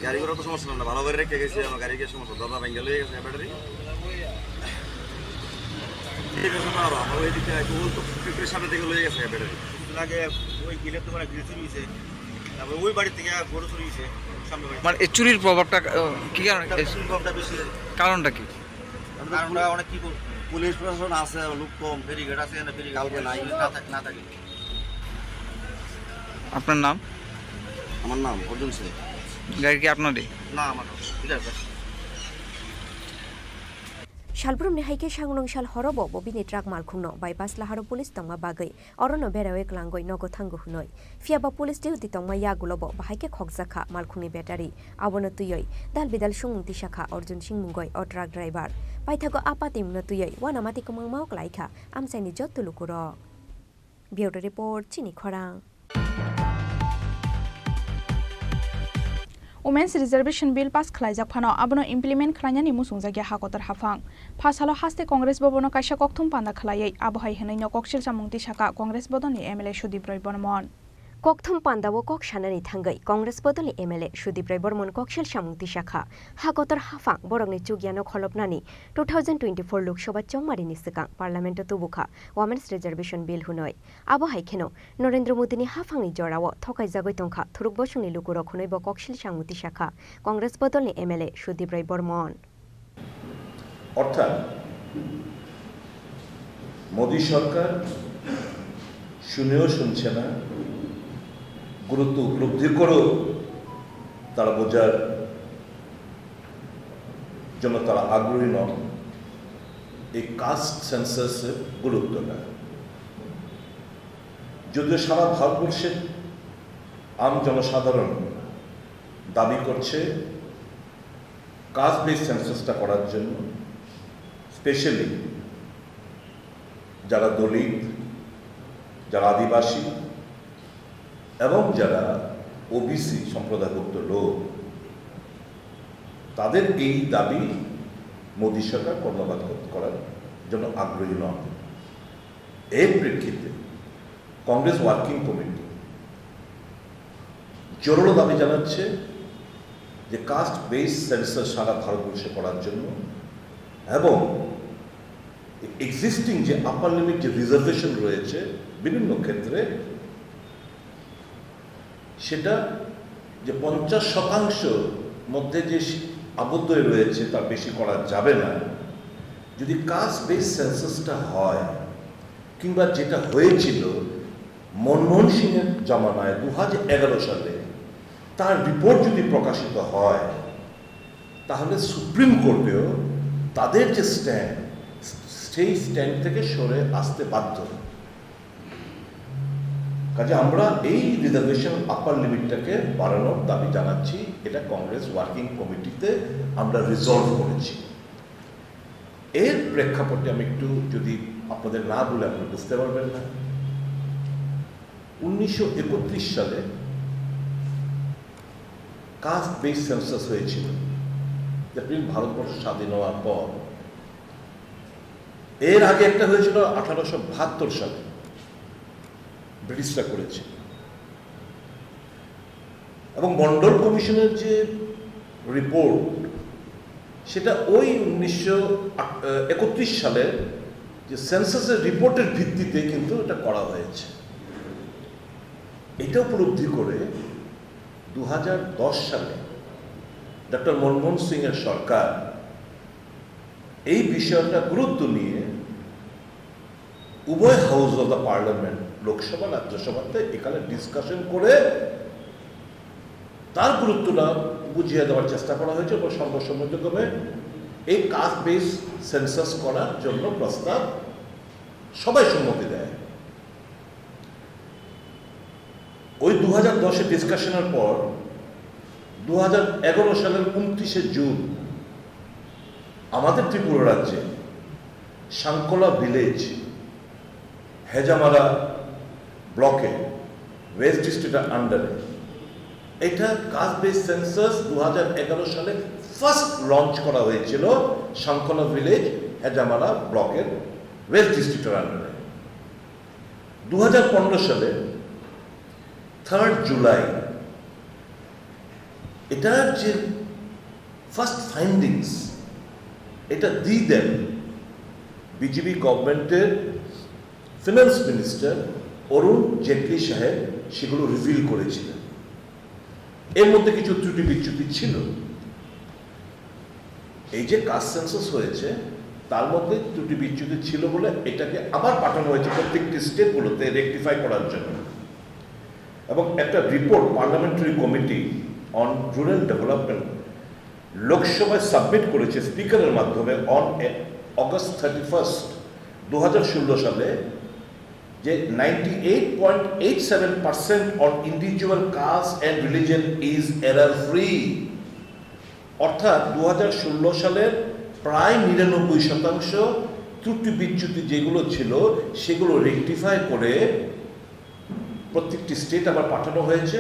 গাড়ি ঘোড়া তো সমস্যা না, ভালো করে রেখে গেছি, আমার গাড়ি কি সমস্যা, দরজা ভেঙে লয়ে গেছে ব্যাটারি। ঠিক আছে, না, আমার ওই দিকে একটু বলতো, ফ্যাক্টরির সামনে থেকে লয়ে গেছে ব্যাটারি। কিছুদিন আগে ওই গিলের দোকানে গিল চুরি হয়েছে, তারপরে ওই বাড়ি থেকে গরু চুরি হয়েছে, সামনে বাড়ি। মানে এই চুরির প্রভাবটা, আহ, কি কারণে? চুরির প্রভাবটা বেশি। কারণটা কি? কারণ ওরা অনেক কি বল-, পুলিশ প্রশাসন আছে, লোক কম, ব্যারিকেড আছে না, ব্যারিকেড কালকে নাই। না থাকে, না থাকে। আপনার নাম? আমার নাম অর্জুন সিং। গাড়ি কি আপনারই? না, আমার না। ঠিক আছে। Salbrumni hai khe Sangrongsal horobo bo bini truck malkhungno bypass laharo police tongma bagwi orono berawi klangwi nogo thango hwnwi. Phiyaba police duty tongma yagulobo bahai khe khokjakha malkhungni battery. Abono twiwi dal bidal sungmung tisakha Arjun Singh mungwi o truck driver. Paithago a patimungno twiwi uanamati kwmangmao klaikha amchaini jotto lukurok. Bureau Report, Chini Khorang. Women's Reservation Bill pass khwlaijak phano abono implement khwlainani muchungjakya ha kotor haphang. Phasalo haste Congress bobono kaisa kokthum panda khwlaiwi abo hai hwnwino koksil chamung tisakha Congress bodolni M L A Sudip Roy Bormon. Kokthum pandao kok sanani thangwi Congress bodolni M L A Sudip Roy Bormon koksil chamung tisakha, ha kotor haphang borokni chukyano kholopnani two thousand twenty-four Lok Sabha chongmarini swkang Parliament-o tubukha Women's Reservation Bill hwnwi. Abo hai kheno Narendra Modini haphangni jorao thokaijagwi tongkha thuruk bosongni lukurok hwnwibo koksil chamung tisakha Congress bodolni M L A Sudip Roy Bormon. অর্থাৎ মোদী সরকার শুনেও শুনছে না, গুরুত্ব উপলব্ধি করেও তারা বোঝার জন্য তারা আগ্রহী নন এই কাস্ট সেন্সাসের গুরুত্বটা। যদিও সারা ভারতবর্ষের আম জনসাধারণ দাবি করছে কাস্ট বেস সেন্সাসটা করার জন্য, স্পেশালি যারা দলিত, যারা আদিবাসী এবং যারা ওবিসি সম্প্রদায়ভুক্ত লোক, তাদের এই দাবি মোদী সরকার কর্ণপাত করতে, করার জন্য আগ্রহী নন। এর প্রেক্ষিতে কংগ্রেস ওয়ার্কিং কমিটি জোরালো দাবি জানাচ্ছে যে কাস্ট বেস সেন্সাস সারা ভারতবর্ষে করার জন্য এবং এক্সিস্টিং যে আপার লিমিট যে রিজার্ভেশন রয়েছে বিভিন্ন ক্ষেত্রে, সেটা যে পঞ্চাশ শতাংশ মধ্যে যে সী-, আবদ্ধ হয়ে রয়েছে, তার বেশি করা যাবে না, যদি কাস্ট বেস সেন্সাসটা হয়, কিংবা যেটা হয়েছিল মনমোহন সিংয়ের জমানায় দু হাজার এগারো সালে, তার রিপোর্ট যদি প্রকাশিত হয়, তাহলে সুপ্রিম কোর্টেও তাদের যে স্ট্যান্ড, সেই স্ট্যান্ড থেকে সরে আসতে বাধ্য। কাজে আমরা এই রিজার্ভেশন আপার লিমিটটাকে বাড়ানোর দাবি জানাচ্ছি। এটা কংগ্রেস ওয়ার্কিং কমিটিতে আমরা রিজলভ করেছি। এর প্রেক্ষাপটে আমি একটু, যদি আপনাদের না বলে, আপনারা বুঝতে পারবেন না। উনিশশো একত্রিশ সালে কাস্ট বেস সেন্সাস হয়েছিল, দ্যাট মিন ভারতবর্ষ স্বাধীন হওয়ার পর। এর আগে একটা হয়েছিল আঠারোশো বাহাত্তর সালে, ব্রিটিশরা করেছিল। এবং মন্ডল কমিশনের যে রিপোর্ট, সেটা ওই উনিশশো একত্রিশ সালের যে সেন্সাসের রিপোর্টের ভিত্তিতে কিন্তু এটা করা হয়েছে। এটা উপলব্ধি করে দু হাজার দশ সালে ডক্টর মনমোহন সিংয়ের সরকার এই বিষয়টা গুরুত্ব নিয়ে উভয় house of the parliament, Lok Sabha, রাজ্যসভাতে এখানে ডিসকাশন করে তার গুরুত্বটা বুঝিয়ে দেওয়ার চেষ্টা করা হয়েছে এবং সর্বসম্মতক্রমে এই কাস্ট বেস সেন্সাস করার জন্য প্রস্তাব সবাই সম্মতি দেয়। ওই দু হাজার দশের ডিসকাশনের পর দু হাজার এগারো সালের উনত্রিশে জুন আমাদের ত্রিপুরা রাজ্যে সাংকোলা ভিলেজ, হেজামারা ব্লকে, ওয়েস্ট ডিস্ট্রিক্টের আন্ডারে, এটা কাস্ট বেস সেন্সাস দু হাজার এগারো সালে ফার্স্ট লঞ্চ করা হয়েছিল সাংকোলা ভিলেজ, হেজামারা ব্লকের ওয়েস্ট ডিস্ট্রিক্টের আন্ডারে। দু হাজার পনেরো সালে থার্ড জুলাই এটার যে ফার্স্ট ফাইন্ডিংস, এটা দি দেন বিজেপি গভর্নমেন্টের ফিনান্স মিনিস্টার অরুণ জেটলি সাহেব সেগুলো রিভিল করেছিলেন। এর মধ্যে কিছু ত্রুটি বিচ্যুতি ছিল। এই যে কাস্ট সেন্সাস হয়েছে, তার মধ্যে ত্রুটি বিচ্যুতি ছিল বলে এটাকে আবার পাঠানো হয়েছে প্রত্যেকটি স্টেটগুলোতে রেকটিফাই করার জন্য। এবং একটা report parliamentary committee on rural development লোকসভায় সাবমিট করেছে স্পিকারের মাধ্যমে অন অগাস্ট থার্টি ফার্স্ট দু হাজার ষোলো সালে, যে ninety eight point eight seven percent on individual caste and religion is error free. অর্থাৎ দু হাজার ষোলো সালের প্রায় নিরানব্বই শতাংশ ত্রুটি বিচ্যুতি যেগুলো ছিল, সেগুলো রেকটিফাই করে প্রত্যেকটি স্টেট আবার পাঠানো হয়েছে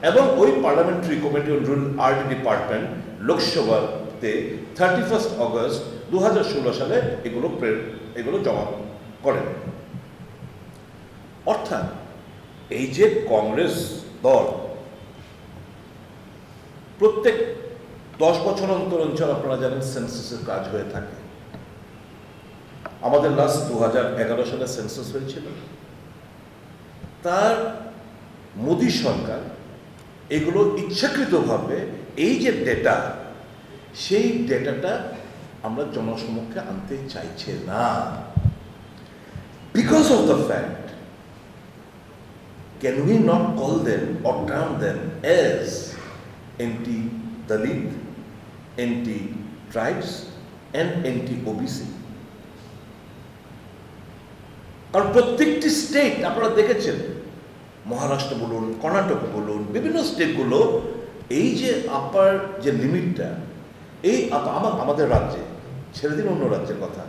এবং ওই parliamentary committee on rural RD department লোকসভাতে থার্টি ফার্স্ট অগস্ট দু হাজার ষোলো সালে এগুলো প্রে-, এগুলো জমা করেন। অর্থাৎ এই যে কংগ্রেস দল প্রত্যেক দশ বছর অন্তর অন্তর, আপনারা জানেন, সেন্সাসের কাজ হয়ে থাকে। আমাদের লাস্ট দু হাজার এগারো সালে সেন্সাস হয়েছিল। তার মোদী সরকার এগুলো ইচ্ছাকৃতভাবে, এই যে ডেটা, সেই ডেটাটা আমরা জনসমক্ষে আনতে চাইছে না। Because of the fact, can we not call them or term them as anti-Dalit, anti-tribes and anti-ওবিসি? কারণ প্রত্যেকটি স্টেট আপনারা দেখেছেন, মহারাষ্ট্র বলুন, কর্ণাটক বলুন, বিভিন্ন স্টেটগুলো এই যে আপার যে লিমিটটা, এই আপ-, আমা-, আমাদের রাজ্যে, ছেড়ে দিন অন্য রাজ্যের কথা,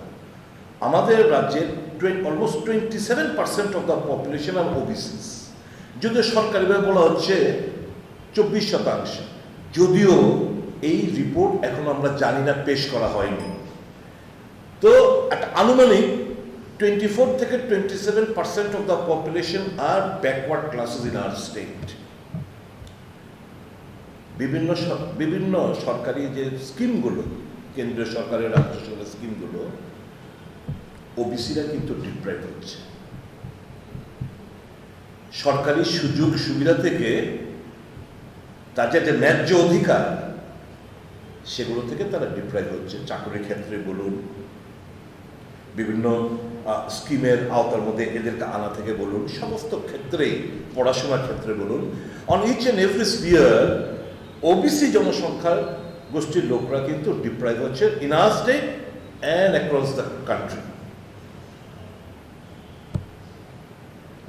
আমাদের রাজ্যের twen-, almost twenty seven percent of the population are OBC. যদিও সরকারিভাবে বলা হচ্ছে চব্বিশ শতাংশ, যদিও এই রিপোর্ট এখন আমরা জানি না, পেশ করা হয়নি। তো একটা আনুমানিক twenty four থেকে twenty seven percent of the population are backward classes in our state। বিভিন্ন সর-, বিভিন্ন সরকারি যে স্কিমগুলো, কেন্দ্রীয় সরকারের, রাজ্য সরকারের স্কিমগুলো, ওবিসিরা কিন্তু ডিপ্রাইভ হচ্ছে। সরকারি সুযোগ সুবিধা থেকে তার যে একটা ন্যায্য অধিকার, সেগুলো থেকে তারা ডিপ্রাইভ হচ্ছে। চাকরির ক্ষেত্রে বলুন, বিভিন্ন স্কিমের আওতার মধ্যে এদেরকে আনা থেকে বলুন, সমস্ত ক্ষেত্রেই, পড়াশোনার ক্ষেত্রে বলুন, on each and every sphere OBC জনসংখ্যার গোষ্ঠীর লোকরা কিন্তু ডিপ্রাইভ হচ্ছে in our state and across the country.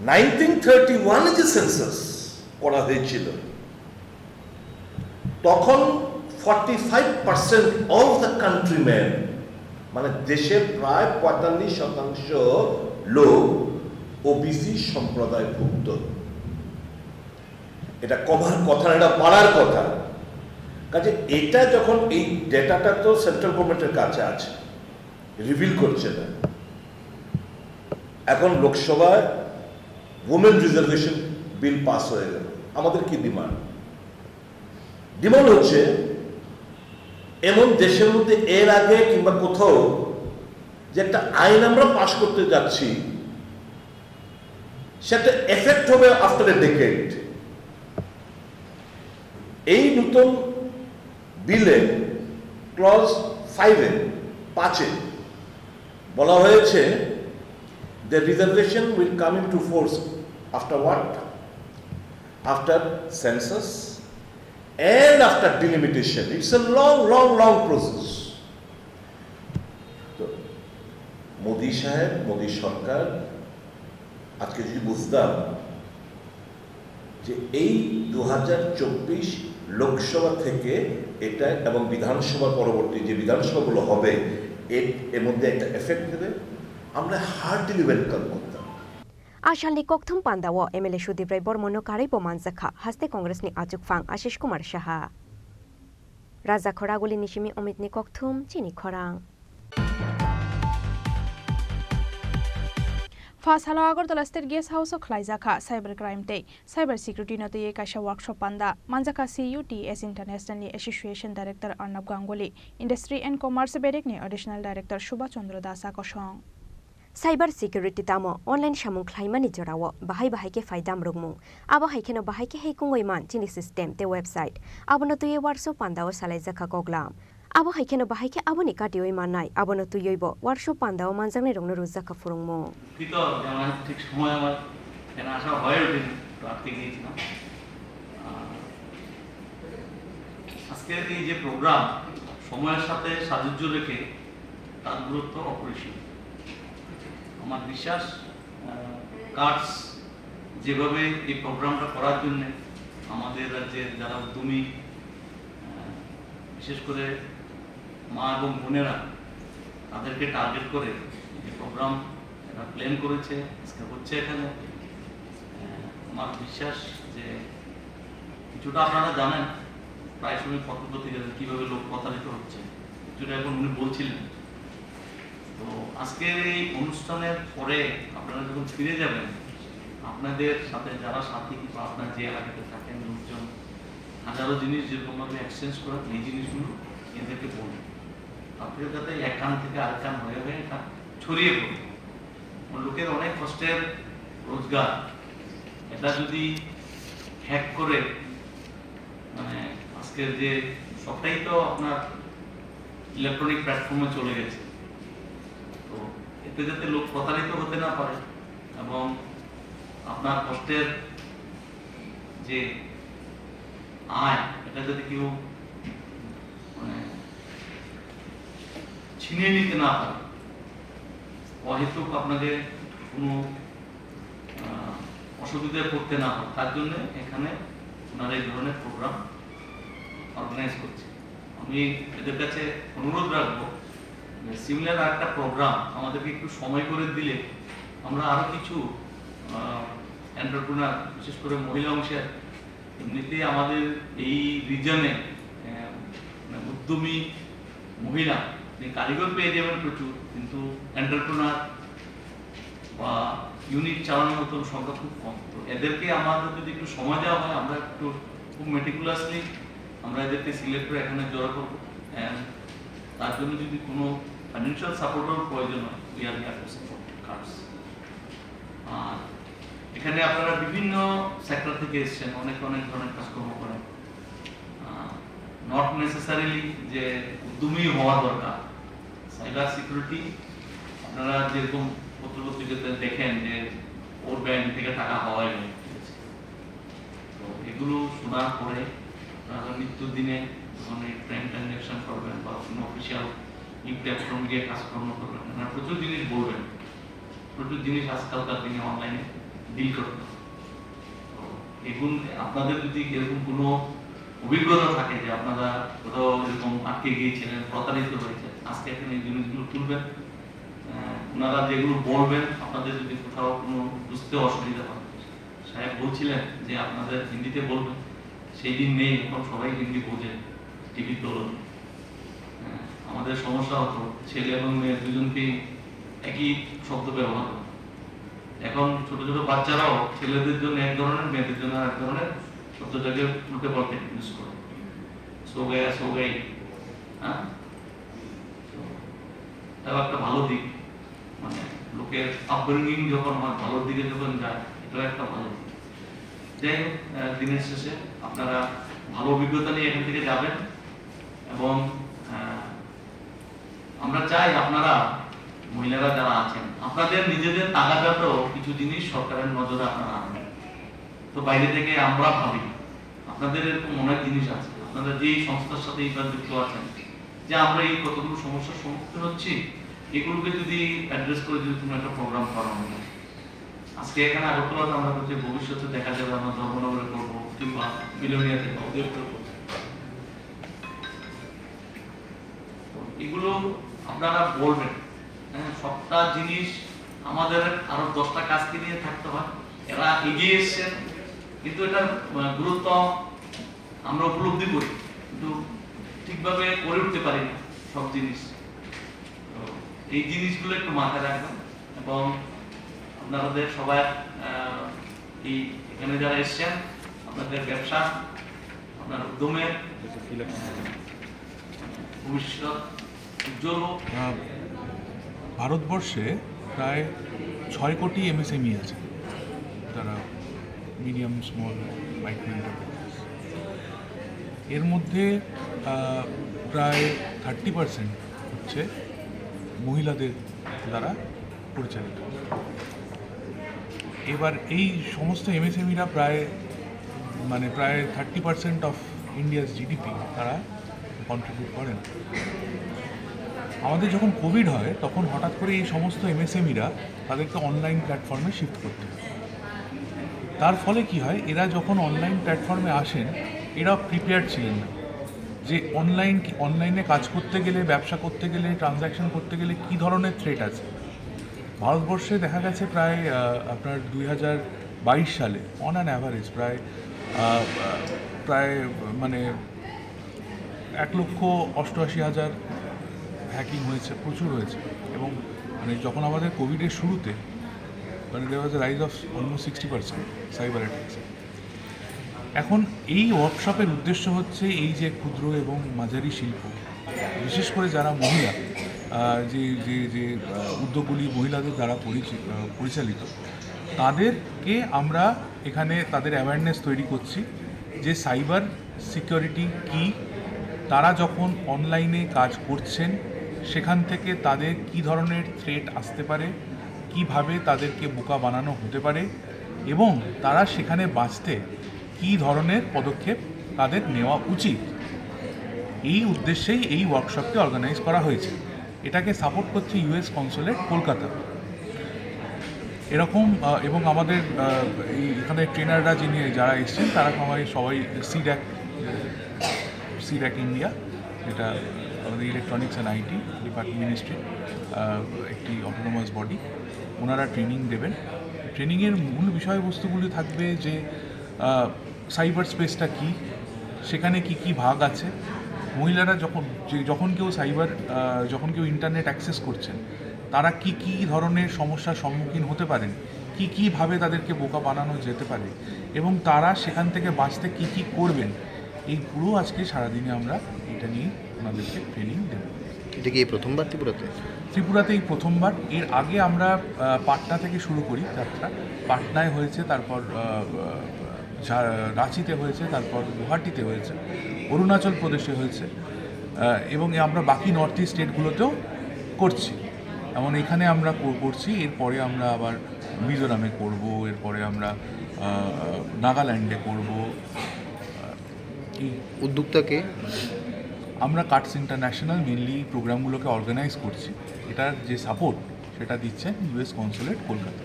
Nineteen thirty ওয়ানে যে সেন্সাস করা হয়েছিল, তখন forty five percent of the countryman, মানে দেশের প্রায় পঁয়তাল্লিশ শতাংশ লোক ওবিসি সম্প্রদায়ভুক্ত। এটা কমার কথা না, এটা বাড়ার কথা। কাজে এটা যখন, এই ডেটাটা তো সেন্ট্রাল গভর্নমেন্টের কাছে আছে, রিভিল করছে না। এখন লোকসভায় উমেন রিজার্ভেশন বিল পাস হয়ে গেল। আমাদের কি ডিমান্ড? ডিমান্ড হচ্ছে এমন দেশের মধ্যে এর আগে কিংবা কোথাও যে একটা আইন আমরা পাস করতে যাচ্ছি, সেটা এফেক্ট হবে আফটার এ ডেকেড। এই নতুন বিলে ক্লজ ফাইভে, পাঁচে বলা হয়েছে, the reservation will come into force after what? After census and after delimitation. It's a long, long, long process. তো মোদি সাহেব, মোদি সরকার আজকে যদি বুঝতাম যে এই দু হাজার চব্বিশ লোকসভা থেকে এটা এবং বিধানসভার পরবর্তী যে বিধানসভাগুলো হবে, এর, এর মধ্যে একটা এফেক্ট দেবে, আমরা হার্টিলি ওয়েলকাম করতাম। A salni kokthum pandao M L A Sudip Rai Bormono karwi bo manjakha haste Congress ni achukphang Ashish Kumar Saha. Rajakhor Aguli ni simi Omit ni kokthum chini khorang. Pha salo Agartala State Guest House o khlaijakha cyber crime tei cyber security no twiwi kaisa workshop panda manjakha C U T S International ni Association Director Arnab Ganguly, Industry and Commerce Berek ni Additional Director Subha Chandra Das a kosong. Cyber security tamo online samung khlaimani jorao bahai bahai khe phaidam rwkmung, abo hai kheno bahai khe heikungwi man chini system tei website, abono twiwi workshop pandao salaijakha koklam. Abo hai kheno bahai khe aboni katiwi mannai, abono twiwi bo workshop pandao manjaknairokno rwjakha phwrwngmung. দুঃখিত যে আমার ঠিক সময় আমার এখানে আসা হয়ে ওঠেনি, তো আটকে গিয়েছিলাম। আর আজকের এই যে প্রোগ্রাম, সময়ের সাথে সাযুজ্য রেখে তার গুরুত্ব অপরিসীম। আমার বিশ্বাস, আহ, কার্ডস যেভাবে এই প্রোগ্রামটা করার জন্য আমাদের রাজ্যের যারা উদ্যমী, আহ, বিশেষ করে মা এবং বোনেরা, তাদেরকে টার্গেট করে যে প্রোগ্রাম এরা প্ল্যান করেছে, আজকে হচ্ছে এখানে। আহ, আমার বিশ্বাস যে কিছুটা আপনারা জানেন, প্রায় সময় পত্রপত্রিকাতে কীভাবে লোক প্রতারিত হচ্ছে, কিছুটা এখন উনি বলছিলেন। তো আজকের এই অনুষ্ঠানের পরে আপনারা যখন ফিরে যাবেন, আপনাদের সাথে যারা সাথী বা আপনার যে এলাকাতে থাকেন লোকজন, হাজারো জিনিস যেরকমভাবে এক্সচেঞ্জ করেন, এই জিনিসগুলো এদেরকে বলুন। তাতে যাতে এক কান থেকে আরেক কান হয়ে হয়ে এটা ছড়িয়ে পড়ে। কারণ লোকের অনেক কষ্টের রোজগার, এটা যদি হ্যাক করে, মানে, আজকের যে সবটাই তো আপনার ইলেকট্রনিক প্ল্যাটফর্মে চলে গেছে, তো এতে যাতে লোক প্রতারিত হতে না পারে এবং আপনার কষ্টের যে আয়, এটা যাতে কেউ, মানে, ছিনিয়ে নিতে না পারে, অহেতুক আপনাকে কোনো, আহ, অসুবিধায় পড়তে না হয়, তার জন্য এখানে ওনারা এই ধরনের প্রোগ্রাম অর্গানাইজ করছে। আমি এদের কাছে অনুরোধ রাখবো যে সিমিলার একটা প্রোগ্রাম আমাদেরকে একটু সময় করে দিলে আমরা আরও কিছু, আহ, এন্টারপ্রেনার, বিশেষ করে মহিলা অংশের, এমনিতেই আমাদের এই রিজনে, আহ, মানে উদ্যমী মহিলা, আপনি কারিগর পেয়ে যাবেন প্রচুর, কিন্তু এন্টারপ্রেনার বা ইউনিট চালানোর মতন সংখ্যা খুব কম। তো এদেরকে আমাদের যদি একটু সময় দেওয়া হয়, আমরা একটু খুব মেটিকুলাসলি আমরা এদেরকে সিলেক্ট করে এখানে জড়ো করবো। অ্যান্ড তার জন্য যদি কোনো ফাইন্যান্সিয়াল সাপোর্টের প্রয়োজন হয়, we are here to support cards. আর এখানে আপনারা বিভিন্ন সেক্টর থেকে এসছেন, অনেক অনেক ধরনের কাজকর্ম করেন। নট নেসেসারিলি যে উদ্যমী হওয়া দরকার। সাইবার সিকিউরিটি আপনারা যেরকম পত্রপত্রিকাতে দেখেন যে ওর ব্যাংক থেকে টাকা হাওয়ায় হয়ে গেছে, তো এগুলো শোনার পরে আপনারা নিত্য দিনে যখন এই ব্যাংক ট্রানজ্যাকশন করবেন বা কোনো অফিসিয়াল ই প্ল্যাটফর্ম দিয়ে কাজকর্ম করবেন, আপনারা প্রচুর জিনিস বলবেন, প্রচুর জিনিস আজকালকার দিনে অনলাইনে ডিল করতে হয়। তো এগুলো আপনাদের যদি এরকম কোনো অভিজ্ঞতা থাকে যে আপনারা কোথাও এরকম আটকে গিয়েছিলেন, প্রতারিত হয়েছেন, আজকে এখানে এই জিনিসগুলো তুলবেন। আহ, ওনারা যেগুলো বলবেন, আপনাদের যদি কোথাও কোনো বুঝতে অসুবিধা হয়, সাহেব বলছিলেন যে আপনাদের হিন্দিতে বলবেন, সেই দিন নেই, এখন সবাই হিন্দি বোঝে, টিভির দৌলতে। হ্যাঁ, আমাদের সমস্যা হতো, ছেলে এবং মেয়ে দুজনকেই একই শব্দ ব্যবহার হতো। এখন ছোট ছোট বাচ্চারাও ছেলেদের জন্য এক ধরনের, মেয়েদের জন্য আর এক ধরনের শব্দটাকে উল্টে পাল্টে ইউজ করে। সো গায়া, সো গাই। হ্যাঁ, তো এটাও একটা ভালো দিক। মানে, লোকের আপব্রিঙ্গিং যখন হয়, ভালোর দিকে যখন যায়, এটাও একটা ভালো দিক। যাই হোক, আহ, দিনের শেষে আপনারা ভালো অভিজ্ঞতা নিয়ে এখান থেকে যাবেন এবং, আহ, আমরা চাই আপনারা, মহিলারা যারা আছেন, আপনাদের নিজেদের তাগাদাতেও কিছু জিনিস সরকারের নজরে আপনারা আনবেন। তো বাইরে থেকে আমরা ভাবি, আপনাদের এরকম অনেক জিনিস আছে, আপনারা যেই সংস্থার সাথে এইবার যুক্ত আছেন, যে আমরা এই কতগুলো সমস্যার সম্মুখীন হচ্ছি, এগুলোকে যদি অ্যাড্রেস করে যদি কোনো একটা প্রোগ্রাম করা হয়। আজকে এখানে আগরতলাতে আমরা করছি, ভবিষ্যতে দেখা যাবে আমরা ধর্মনগরে করবো কিংবা বিলোনিয়াতে বা উদয়পুরে করবো। তো এগুলো আপনারা বলবেন। হ্যাঁ, সবটা জিনিস আমাদের আরো দশটা কাজকে নিয়ে থাকতে হয়। এরা এগিয়ে এসছেন, কিন্তু এটার, আহ, গুরুত্ব আমরা উপলব্ধি করি, কিন্তু ঠিকভাবে করে উঠতে পারি না সব জিনিস। তো এই জিনিসগুলো একটু মাথায় রাখবেন এবং আপনাদের সবার, আহ, এই এখানে যারা এসছেন, আপনাদের ব্যবসা, আপনার উদ্যমে, আহ, ভবিষ্যৎ উজ্জ্বল হোক। আহ, ভারতবর্ষে প্রায় ছয় কোটি এমএসএমই আছে, যারা মিডিয়াম, স্মল, মাইক্রো এন্টারপ্রাইজেস। এর মধ্যে, আহ, প্রায় থার্টি পার্সেন্ট হচ্ছে মহিলাদের দ্বারা পরিচালিত। এবার এই সমস্ত এমএসএমইরা প্রায়, মানে, প্রায় thirty percent of India's GDP তারা কন্ট্রিবিউট করেন। আমাদের যখন কোভিড হয়, তখন হঠাৎ করে এই সমস্ত এমএসএমইরা তাদেরকে অনলাইন প্ল্যাটফর্মে শিফট করতে হয়। তার ফলে কি হয়, এরা যখন অনলাইন প্ল্যাটফর্মে আসেন, এরা প্রিপেয়ার্ড ছিলেন না যে অনলাইন কি, অনলাইনে কাজ করতে গেলে, ব্যবসা করতে গেলে, ট্রানজ্যাকশন করতে গেলে কী ধরনের থ্রেট আছে। ভারতবর্ষে দেখা গেছে প্রায়, আহ, আপনার দুই হাজার বাইশ সালে অন অ্যান অ্যাভারেজ প্রায়, আহ, প্রায়, মানে, এক লক্ষ অষ্টআশি হাজার হ্যাকিং হয়েছে, প্রচুর হয়েছে। এবং, মানে, যখন আমাদের কোভিডের শুরুতে, মানে, there was a rise of almost sixty percent cyber attacks। এখন এই ওয়ার্কশপের উদ্দেশ্য হচ্ছে এই যে ক্ষুদ্র এবং মাঝারি শিল্প, বিশেষ করে যারা মহিলা, আহ, যে, যে, যে, আহ, উদ্যোগগুলি মহিলাদের দ্বারা পরিচি-, আহ, পরিচালিত, তাদেরকে আমরা এখানে তাদের অ্যাওয়ারনেস তৈরি করছি যে সাইবার সিকিউরিটি কী, তারা যখন অনলাইনে কাজ করছেন, সেখান থেকে তাদের কী ধরনের থ্রেট আসতে পারে, কিভাবে তাদেরকে বোকা বানানো হতে পারে এবং তারা সেখানে বাঁচতে কী ধরনের পদক্ষেপ তাদের নেওয়া উচিত, এই উদ্দেশ্যেই এই ওয়ার্কশপটি অর্গানাইজ করা হয়েছে। এটাকে সাপোর্ট করছে ইউএস কনসুলেট কলকাতা। এরকম, আহ, এবং আমাদের, আহ, এই এখানে ট্রেনাররা যিনি, যারা এসছেন, তারা সবাই, সবাই সিড্যাক, সিড্যাক ইন্ডিয়া, যেটা আমাদের electronics and IT department, ministry, একটি অটোনোমাস বডি, ওনারা ট্রেনিং দেবেন। ট্রেনিংয়ের মূল বিষয়বস্তুগুলি থাকবে যে, আহ, সাইবার স্পেসটা কী, সেখানে কি কি ভাগ আছে, মহিলারা যখন, যে, যখন কেউ সাইবার, আহ, যখন কেউ ইন্টারনেট অ্যাক্সেস করছেন, তারা কি কি ধরনের সমস্যার সম্মুখীন হতে পারেন, কি কিভাবে তাদেরকে বোকা বানানো যেতে পারে এবং তারা সেখান থেকে বাঁচতে কি কি করবেন, এই পুরো আজকে সারাদিনে আমরা এটা নিয়ে ওনাদেরকে ট্রেনিং দেব। এটা কি এই প্রথমবার ত্রিপুরাতে? ত্রিপুরাতে এই প্রথমবার। এর আগে আমরা, আহ, পাটনা থেকে শুরু করি যাত্রা। পাটনায় হয়েছে, তারপর, আহ, আহ, ঝা-, রাঁচিতে হয়েছে, তারপর গুয়াহাটিতে হয়েছে, অরুণাচল প্রদেশে হয়েছে, আহ, এবং আমরা বাকি নর্থ ইস্ট স্টেটগুলোতেও করছি। যেমন এখানে আমরা কর-, করছি, এরপরে আমরা আবার মিজোরামে করব, এরপরে আমরা, আহ, নাগাল্যান্ডে করব। আহ, এই উদ্যোক্তাকে আমরা কাটস ইন্টারন্যাশনাল মেইনলি প্রোগ্রামগুলোকে অর্গানাইজ করছি। এটার যে সাপোর্ট, সেটা দিচ্ছেন ইউএস কনসুলেট কলকাতা।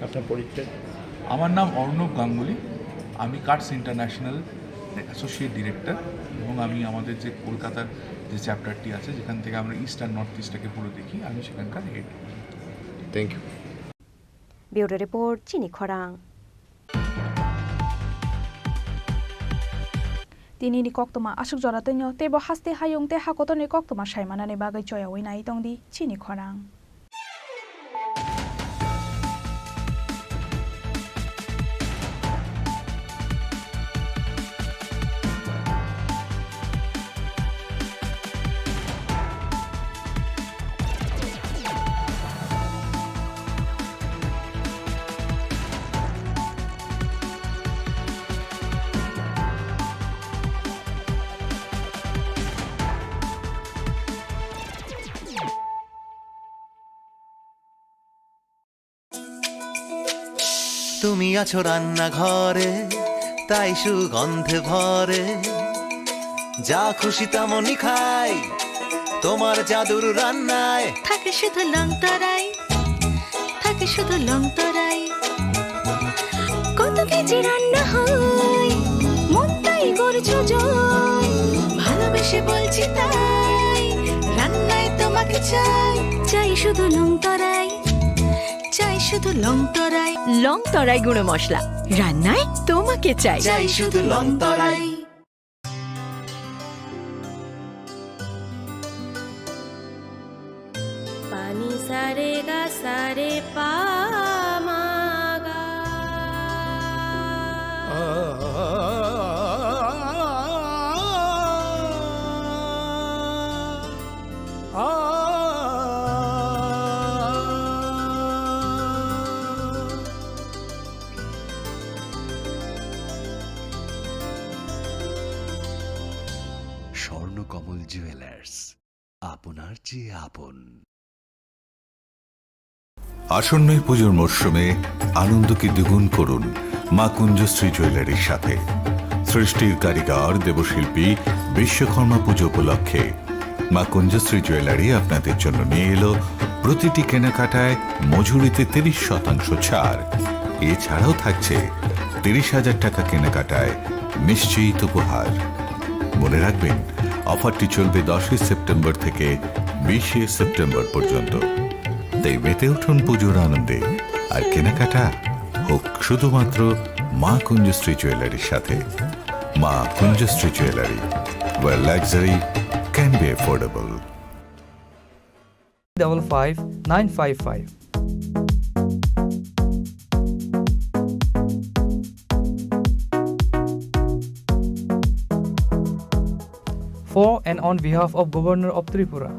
আপনার পরিচয়? আমার নাম অর্ণব গাঙ্গুলি, আমি কাটস ইন্টারন্যাশনাল অ্যাসোসিয়েট ডিরেক্টর এবং আমি আমাদের যে কলকাতার যে চ্যাপ্টারটি আছে, যেখান থেকে আমরা ইস্ট আর নর্থ ইস্টটাকে পুরো দেখি, আমি সেখানকার head. Thank you. Bureau Report, Chini Khorang. Tinini koktwma aswk jora twino teibo haste hayung tei hakotorni koktwma saimanani bagwi choyaui nai tongdi Chini Khorang. তুমি আছো রান্নাঘরে, তাই সুগন্ধে ভরে। যা খুশি তেমনই খাই, তোমার জাদুর রান্নায়। থাকে শুধু লংতরাই, থাকে শুধু লংতরাই। কত কেজি রান্না হয়, মনটাই করছো জয়। ভালোবেসে বলছি তাই, রান্নায় তোমাকে চাই। চাই শুধু লংতরাই, চাই শুধু লংতরাই। লংতরাই গুঁড়ো মশলা, রান্নায় তোমাকে চাই। চাই শুধু লংতরাই। পানি সারে গা সারে পা মা গা। স্বর্ণকমল জুয়েলার্স, আপনার চেয়ে আপন। আসন্ন এই পুজোর মরশুমে আনন্দকে দ্বিগুণ করুন মা কুঞ্জশ্রী জুয়েলারির সাথে। সৃষ্টির কারিগর দেবশিল্পী বিশ্বকর্মা পুজো উপলক্ষে মা কুঞ্জশ্রী জুয়েলারি আপনাদের জন্য নিয়ে এলো প্রতিটি কেনাকাটায় মজুরিতে তিরিশ শতাংশ ছাড়। এছাড়াও থাকছে তিরিশ হাজার টাকা কেনাকাটায় নিশ্চিত উপহার। মনে রাখবেন, অফারটি চলবে দশই সেপ্টেম্বর থেকে বিশে সেপ্টেম্বর পর্যন্ত। তাই মেতে উঠুন পুজোর আনন্দে, আর কেনাকাটা হোক শুধুমাত্র মা কুঞ্জশ্রী জুয়েলারির সাথে। মা কুঞ্জশ্রী jewellery, where luxury can be affordable. Double five nine five five. For and on behalf of Governor of Tripura.